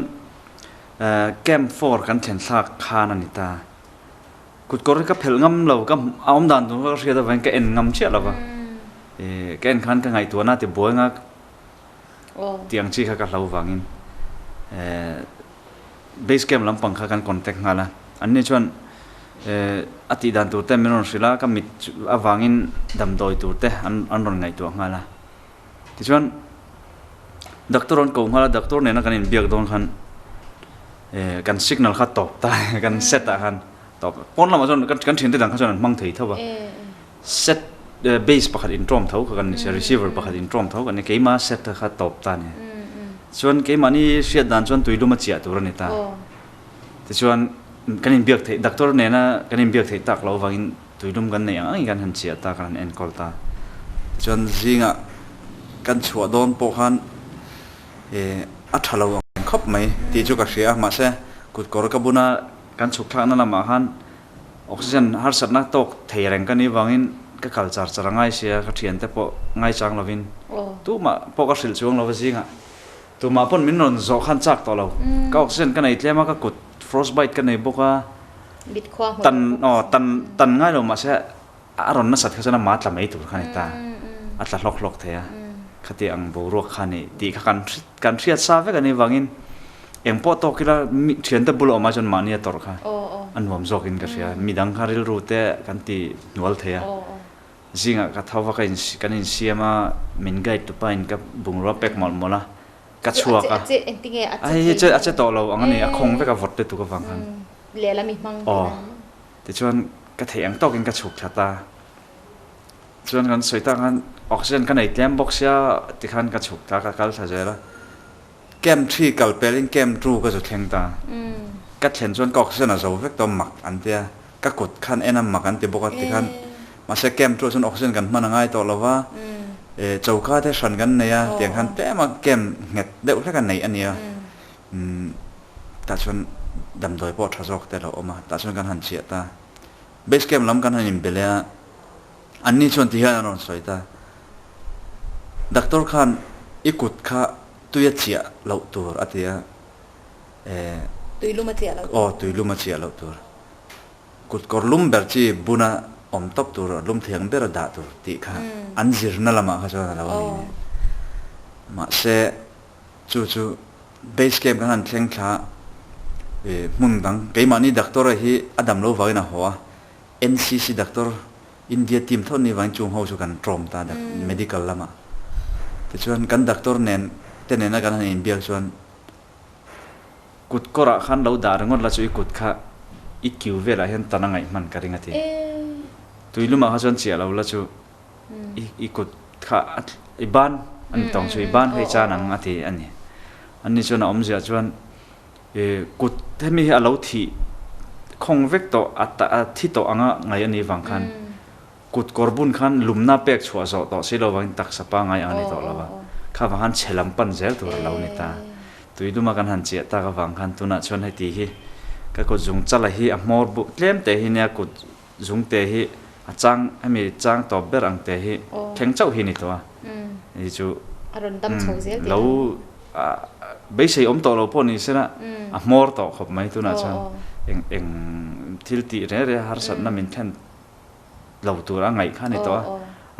Camp 4 kan thlen thlak khan a ni ta. Kutkawr hi ka phelh ngam lo, ka a awm dan tur kha ka hriat avangin ka en ngam chiah lo va. Ka en khan ka ngaihtuahna ti buai nga tih ang chi kha ka hlo vangin base camp lampang kha kan contact nghal a. Anni chuan a tih dan tur te min rawn hrilh a, ka mit avangin damdawi tur te an rawn ngaihtuah nghal a. Tichuan doctor an ko nghal a, doctor nena kan inbiak dawn khan eh kan signal kha tawp ta kan set ah khan tawp pawn lamah chuan kan thiante dang kha chuan an hmang thei tho va set base pakhat intawm tho kha kan ni sia receiver pakhat intawm tho kan ni keima set kha tawp ta a ni chuan keimahni hriat dan chuan tuilum a chiah tur a ni ta tichuan kan inbiak theih doctor nena kan inbiak theih tak loh avangin Tuilum kan neih ang angin kan han chiah ta, kan han enkawl ta. Tichuan zingah kan chhuah dawn pawh khan eh a tha lo ang khawp mai tih chu ka hria a, mahse kutkawr ka buna kan chhuk thlakna lamah khan oxygen harsatna tawk thei reng ka nih vangin ka kal char char a ngai sia, ka thiante pawh ngaichang lovin tumah pawh ka hrilh chuang lo va zingah tumah pawn min rawn zawh khan chak tawh lo, ka oxygen ka nei tlem a, ka kut frostbite ka nei bawk a. Tan aw tan tan ngai lo mahse a rawn nasat kha chuan ama tla mai tur kha a ni ta. A tla hlawk hlawk thei a. Khati ang boruak kha a ni tih kha kan kan hriat sa vek a nih vangin eng pawh tawk ila mi thiante bul a awm ai chuan mahni a tawrh kha a nuam zawkin ka hria. Midang kha rilru te kan ti hnual thei a. Zingah ka tho va ka in kan insiam a min guide tupa in ka bungrua pack mawlh mawlh a. Ka chhuak a, a hei hi a che tawh lo ang a ni, a khawng vek a vawt lutuk avang khan. Aw, tichuan ka theih ang tawkin ka chhuk thla ta. Chuan kan sawi tak khan oxygen ka nei tlem bawk sia tikhan ka chhuk thla ka kal thla zel a. Camp 3 kal pelin camp 2 ka zu thleng ta. Ka thlen chuan ka oxygen a zo vek tawh mak an tia. Ka kut khan en a mak an ti bawk a tikhan mahse camp chu chuan oxygen kan hman a ngai tawh lo va, eh choka te hran kan nei a tiang khan tlem a camp nghet deuh hlek a neih a nia umm tah chuan damdawi pawh tha zawk te a lo awm a tah chuan kan han chiah ta base camp lam kan han inbe leh a anni chuan ti hian an rawn sawi ta doctor khan i kut kha tui a chiah loh tur a ti a eh Tuilum a chiah loh tur. Aw tuilum a chiah loh tur. Kut kawr lum ber chi buna awm tawp tur, lum thiang ber a dah tur tih kha an zirna lamah kha chuan a lo ni ni. Mahse, chu chu base camp kan han thleng thla a, hmun dang keimahni doctor a hi a dam lo vangin a haw a, NCC doctor India team tho ni vangin chung ho chu kan tawm ta medical lamah. Tichuan kan doctor nen te nena kan han inbiak chuan Kut kawrah khan lo dah ringawt la chu i kut kha i kiu velah hian tan a ngaih hman ka ring a ti. Tuilumah kha chuan chiah lo la chu i i kut kha a i ban a ni tawng chu i ban kha i chan ang a ti a ni. Ani chuan a awmziah chuan i kut hemi hi a lo thih khawng vek tawh a a thi tawh anga ngaih a nih vang khan Kut kawr bun khan lumna pek chhuah zawh tawh si lo vangin taksa pangngai ang a ni tawh lo a, kha vang khan chhe lam pan zel tur a lo ni ta. Tui luma kan han chiah tak avang khan tunah chuan heti hi ka kut zung chala hi a hmawr buh tlem te hi nia kut zung te hi a chang hemi chang tawp ber ang te hi thleng chauh hi ni tawh a, hei chu lo beisei awm tawh lo pawh ni sela a hmawr tawh khawp mai tunah chuan eng eng thil tih reng reng harsatna min thlen lo tur a ngaih kha a ni tawh a,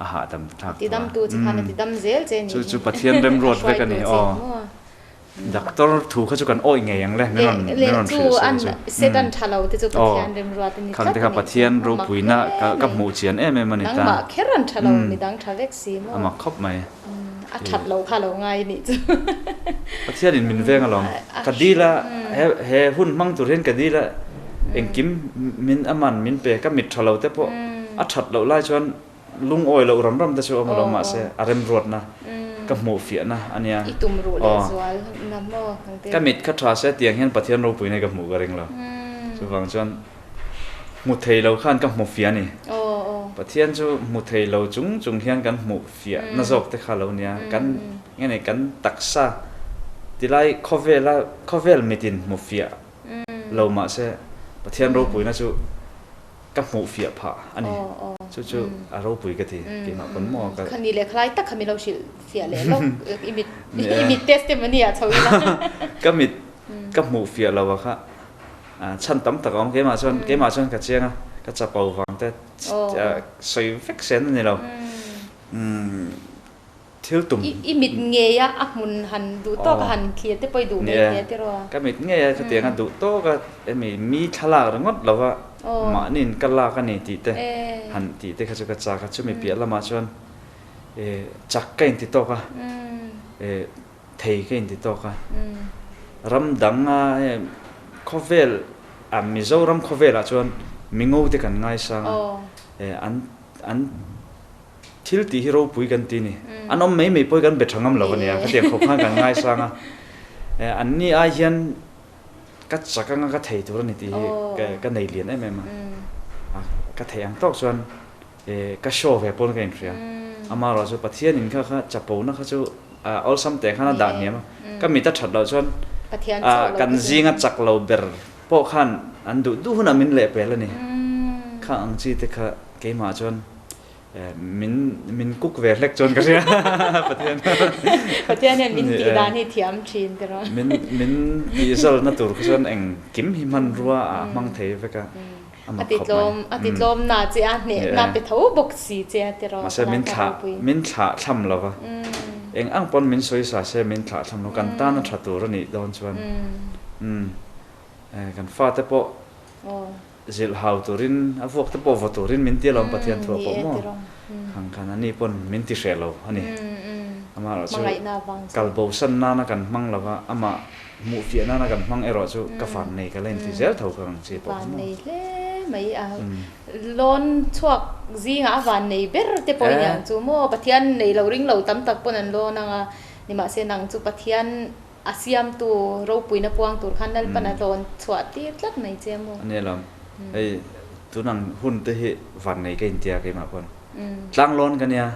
a hahdam thlak tawh a. Tidamtu che khan a tidam zel che ni. Chu chu Pathian remruat vek a ni aw. Doctor thu kha chu kan awih ngei ang le, min rawn min rawn hrilh se chu. Setan tha lo te chu Pathian remruat a ni tlat a ni. Khang te kha Pathian ropuina ka hmuh chian em em a ni ta. Nangmah kher an tha lo, midang tha vek si maw. A mak khawp mai. A that lo kha lo ngai a nih chu. Pathian in min veng alawm. Ka dil a, he hun hmang tur hian ka dil a, engkim min a man min pe, ka mit tha lo te pawh a that loh lai chuan lungawi loh ram ram te chu a awm alawm mahse a remruatna ka hmuh fiahna a nia. I tum ruh leh zual na maw ang te. Ka mit kha tha se tiang hian Pathian ropuina hi ka hmuh ka ring lo. Chuvang chuan. Hmu thei lo khan ka hmu fiah a ni. Pathian chu hmu thei lo chung chung hian kan hmuh fiah na zawk te kha lo nia. Kan nge ni kan taksa tilai khawvela khawvel mitin hmu fiah lo mahse Pathian ropuina chu ka hmuh fiah phah a ni. Chu chu a ropui ka ti keimah pawn maw ka. Khani leh khalai tak kha min lo hrilh fiah leh lawk i mit i mit testimony ah chho ila. Ka mit ka hmuh fiah lo a kha. Chhan tam tak a awm keimah chuan keimah chuan ka chiang a ka chapo vang te sawi vek sen a ni lo thil tum I mit ngei a a hmun han duh tawk a han thlir te pawh i duh mai hle tiraw a ka mit ngei a khatiang a duh tawk a hemi mi thlalak ringawt lo va mahniin ka lak a ni tih te han tih te kha chu ka chak a chumi piah lamah chuan chak ka inti tawk a thei ka inti tawk a, ram dang a hei khawvel a Mizoram khawvelah chuan mingo te kan ngaisang a, an an thil tih hi ropui kan ti ni, an awm mai mai pawh hi kan be tha ngam lo a nia, khatiang khawp khan kan ngaisang a, an ni ai hian ka chak anga ka thei tur a ni tih hi ka nei lian em em a, ka thei ang tawk chuan Ka show ve pawn ka inhria. Amaherawh chu Pathian in kha kha chapona kha chu awlsam teh khan a dah hniam a. Ka mit a that loh chuan kan zinga chak lo ber pawh khan an duh duh hunah min lehpel a ni. Kha ang chi te kha keimah chuan min min cook ve hlek chuan ka hria Pathian. Pathian hian min tih dan hi thiam thin te rawh. Min min tihzalna tur kha chuan engkim hi hmanrua ah hmang thei vek a. A ti tlawm, a ti tlawm na che a, hneh na pe tho bawk si che a tiraw Mahse min thlah, min thlah thlam lo va. Eng ang pawn min sawi sa se min thlah thlam lo, kan tan a tha tur a nih dawn chuan umm kan fate pawh zilh hau turin a vuak te pawh vaw turin min ti alawm Pathian thu ah pawh maw khang khan ani pawn min ti hreh lo a ni. Amaherawhchu kal bosan nana kan hmang lo va, amah Hmuh fiah nana kan hmang erawh chu ka van nei ka la inti zel tho ka ang chi pawh Van nei hle mai a, lawn chhuak zingah a van nei ber te pawh i niang chu maw, Pathian nei lo ring lo tam tak pawn an lawn ang a, nimahse nang chu Pathian a siamtu ropuina puang tur khan Lalpan a lawn chhuah tir tlat mai che maw. A nia lawm, hei tunang hun te hi van nei ka intia keimah pawn tlang lawn ka nia.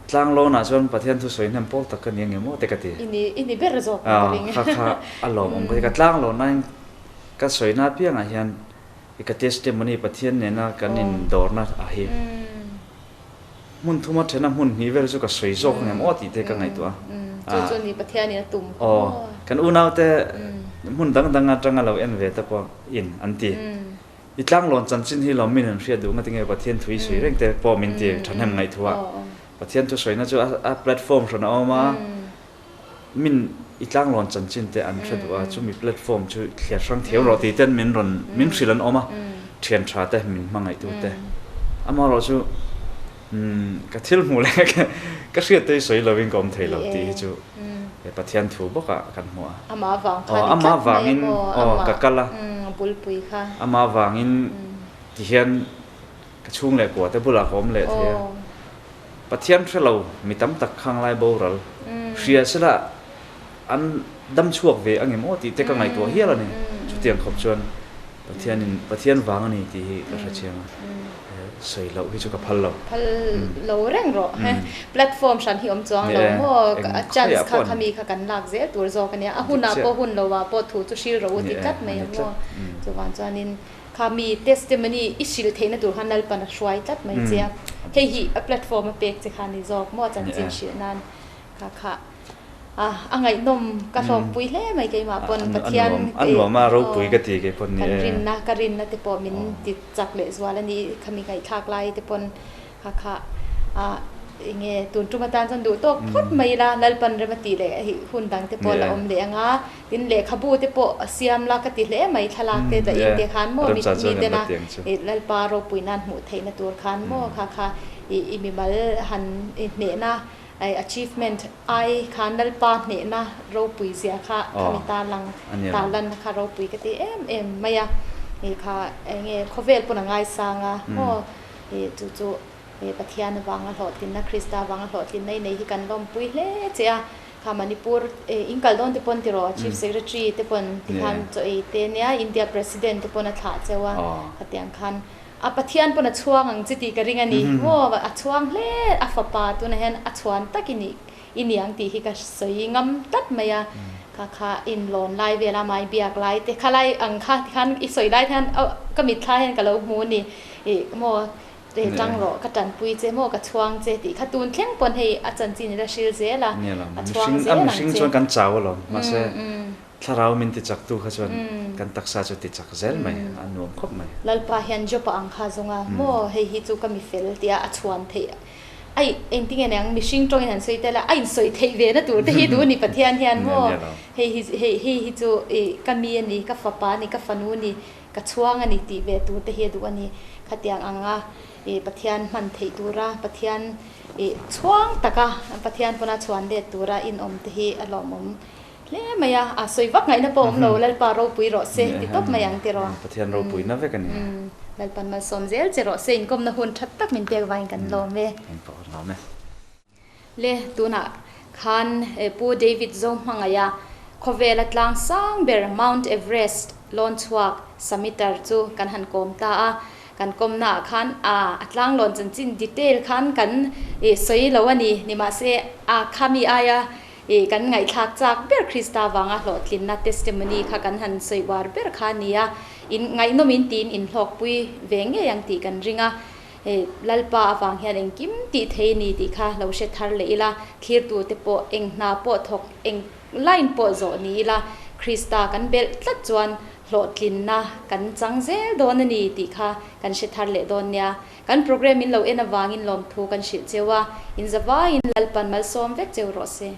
Tlang lawnah chuan Pathian thu sawi hnem pawl tak ka ni ang em aw te ka ti. I ni, i ni ber zawk ka ring. Kha kha a lawmawm ka ti. Ka tlang lawnah ka sawina apiangah hian i ka testimony Pathian nena kan indawrna a hi hmun thuma thena hmun hnih vel chu ka sawi zawk ang em aw tih te ka ngaihtuah a. Chu chu ni Pathianin a tum. Aw, kan unaute hmun dang dang atanga lo en ve te pawh in an ti. I tlanglawn chanchin hi lawm min an hriat duh nga tinge Pathian thu i sawi reng te pawh min ti thahnem ngaihthua. Pathian thu sawina chu a platform hran a awm a, min i tlanglawn chanchin te an hre duh a, chumi platform chu thliar hrang thiam rawh tih ten min rawn min hrilh an awm a, thian tha te min hmangaihtu te. Amaherawh chu ka thil hmuh leh ka hriat te hi sawi lovin ka awm thei lo tih hi chu Pathian thu bawkah kan hmu a. Amah vang kha ni tlat mai a maw? Amah ka kal a. Bulpui kha. Amah vangin tihian ka chhung leh kua te bulah ka awm leh thei a. Pathian hre lo mi tam tak khang lai boral hria sela an dam chhuak ve ang em aw tih te ka ngaihtuah hial a ni. Chutiang khawp chuan Pathianin Pathian vang a ni tih hi ka hrechiang a. Sawi loh hi chu ka phal lo. Phal lo reng rawh. Platform hran hi awm chuang lo maw? A chance kha khami kha kan lak zel tur zawk a nia. A hunah pawh hun lo ah pawh thu chu hril rawh u ti tlat mai a maw? Chuvang chuanin khami testimony i hrilh theihna tur khan Lalpan a hruai tlat mai che a. Hei hi a platform a pek che kha ni zawk maw chanchin hrilh nan kha kha. A a ngaihnawm ka hlawkpui hle mai keimah pawn Pathian A nuam a ropui ka ti kei pawn ni e. Kan rinna ka rinna te pawh min ti chak leh zual a ni khami ngaihthlak lai te pawn kha kha a enge tun tum atan chuan duh tawk phawt mai ila Lalpan rem a tih leh hun dang te pawh la awm leh ang a tin lehkhabu te pawh a siam la ka ti hle mai thlalak te dah in te khan maw mi tena Lalpa ropui nan hmuh theihna tur khan maw kha kha i mimal han hnehna I achievement ai khan Lalpa hnehna ropui zia kha khami ta lang ta lanna kha ropui ka ti em em mai a, i kha enge khawvel pawn a ngaisang a maw i chu chu i Pathian avanga hlawhtlinna Krista avanga hlawhtlinna i nei hi kan lawmpui hle che a. Kha Manipur in kal dawn te pawn tiraw Chief Secretary te pawn tikhan chaw ei te nia India President te pawn a thlah cheu a khatiang khan a Pathian pawn a chhuang ang che tih ka ring a ni maw a chhuang hle a fapa tunah hian a chhuan tak i nih i ni ang tih hi ka sawi ngam tlat mai a kha kha in lawn lai vel a mai biak lai te khalai ang kha tikhan i sawi lai te khan ka mitthla hian ka lo hmu a ni ih maw Che tang rawh, ka tanpui che maw, ka chhuang che tih kha tun thleng pawn hei a chanchin ila hril zel a, a chhuang zel ang che. A mihring chuan kan chau alawm, mahse thlarau min ti chak tu kha chuan kan taksa chu ti chak zel mai, a nuam khawp mai. Lalpa hian Job-a ang kha zawng a, maw hei hi chu ka mi fel tia a chhuan theih ai engtinge nia ang mihring tawngin han sawi tel a, a insawi theih ve na tur te hi duh ni Pathian hian maw hei hi hei hi chu ka mi a ni, ka fapa a ni, ka fanu a ni, Ka chhuang a ni tih ve tur te hi a duh a ni. Khatiang anga ih Pathian hman theih tura Pathian ih chhuang taka Pathian pawna chhuan let tura inawm te hi a lawmawm hle mai a. A sawi vak ngaihna pawh awm lo, Lalpa ropui rawh se ti tawp mai ang tiraw. Pathian ropuina vek a ni. Lalpan malsawm zel che rawh se, inkawmna hun that tak min pek vangin kan lawm e. Kan pawh kan lawm e. Le tunah khan Pu David Zohmangaia khawvela tlang sang ber Mount Everest lawn chhuak summiter chu kan han kawm ta a, kan kawmnaah khan a a tlang lawn chanchin detail khan kan sawi lo a ni. Nimahse a khami aia kan ngaihthlak chak ber Krista vanga hlawhtlinna testimony kha kan han sawi uar ber kha a ni a, in ngaihnawmin tiin inhlawkpui ve ngei ang tih kan ring a. Hei Lalpa avang hian engkim tih thei ni tih kha lo hre thar leh ila, thlirtute pawh eng hna pawh thawk, eng line pawh zawh ni ila, Krista kan belh tlat chuan hlawhtlinna kan chang zel dawn a ni tih kha kan hre thar leh dawn nia. Kan program in lo en avangin lawmthu kan hrilh cheu a, in zavaiin Lalpan malsawm vek cheu rawh se.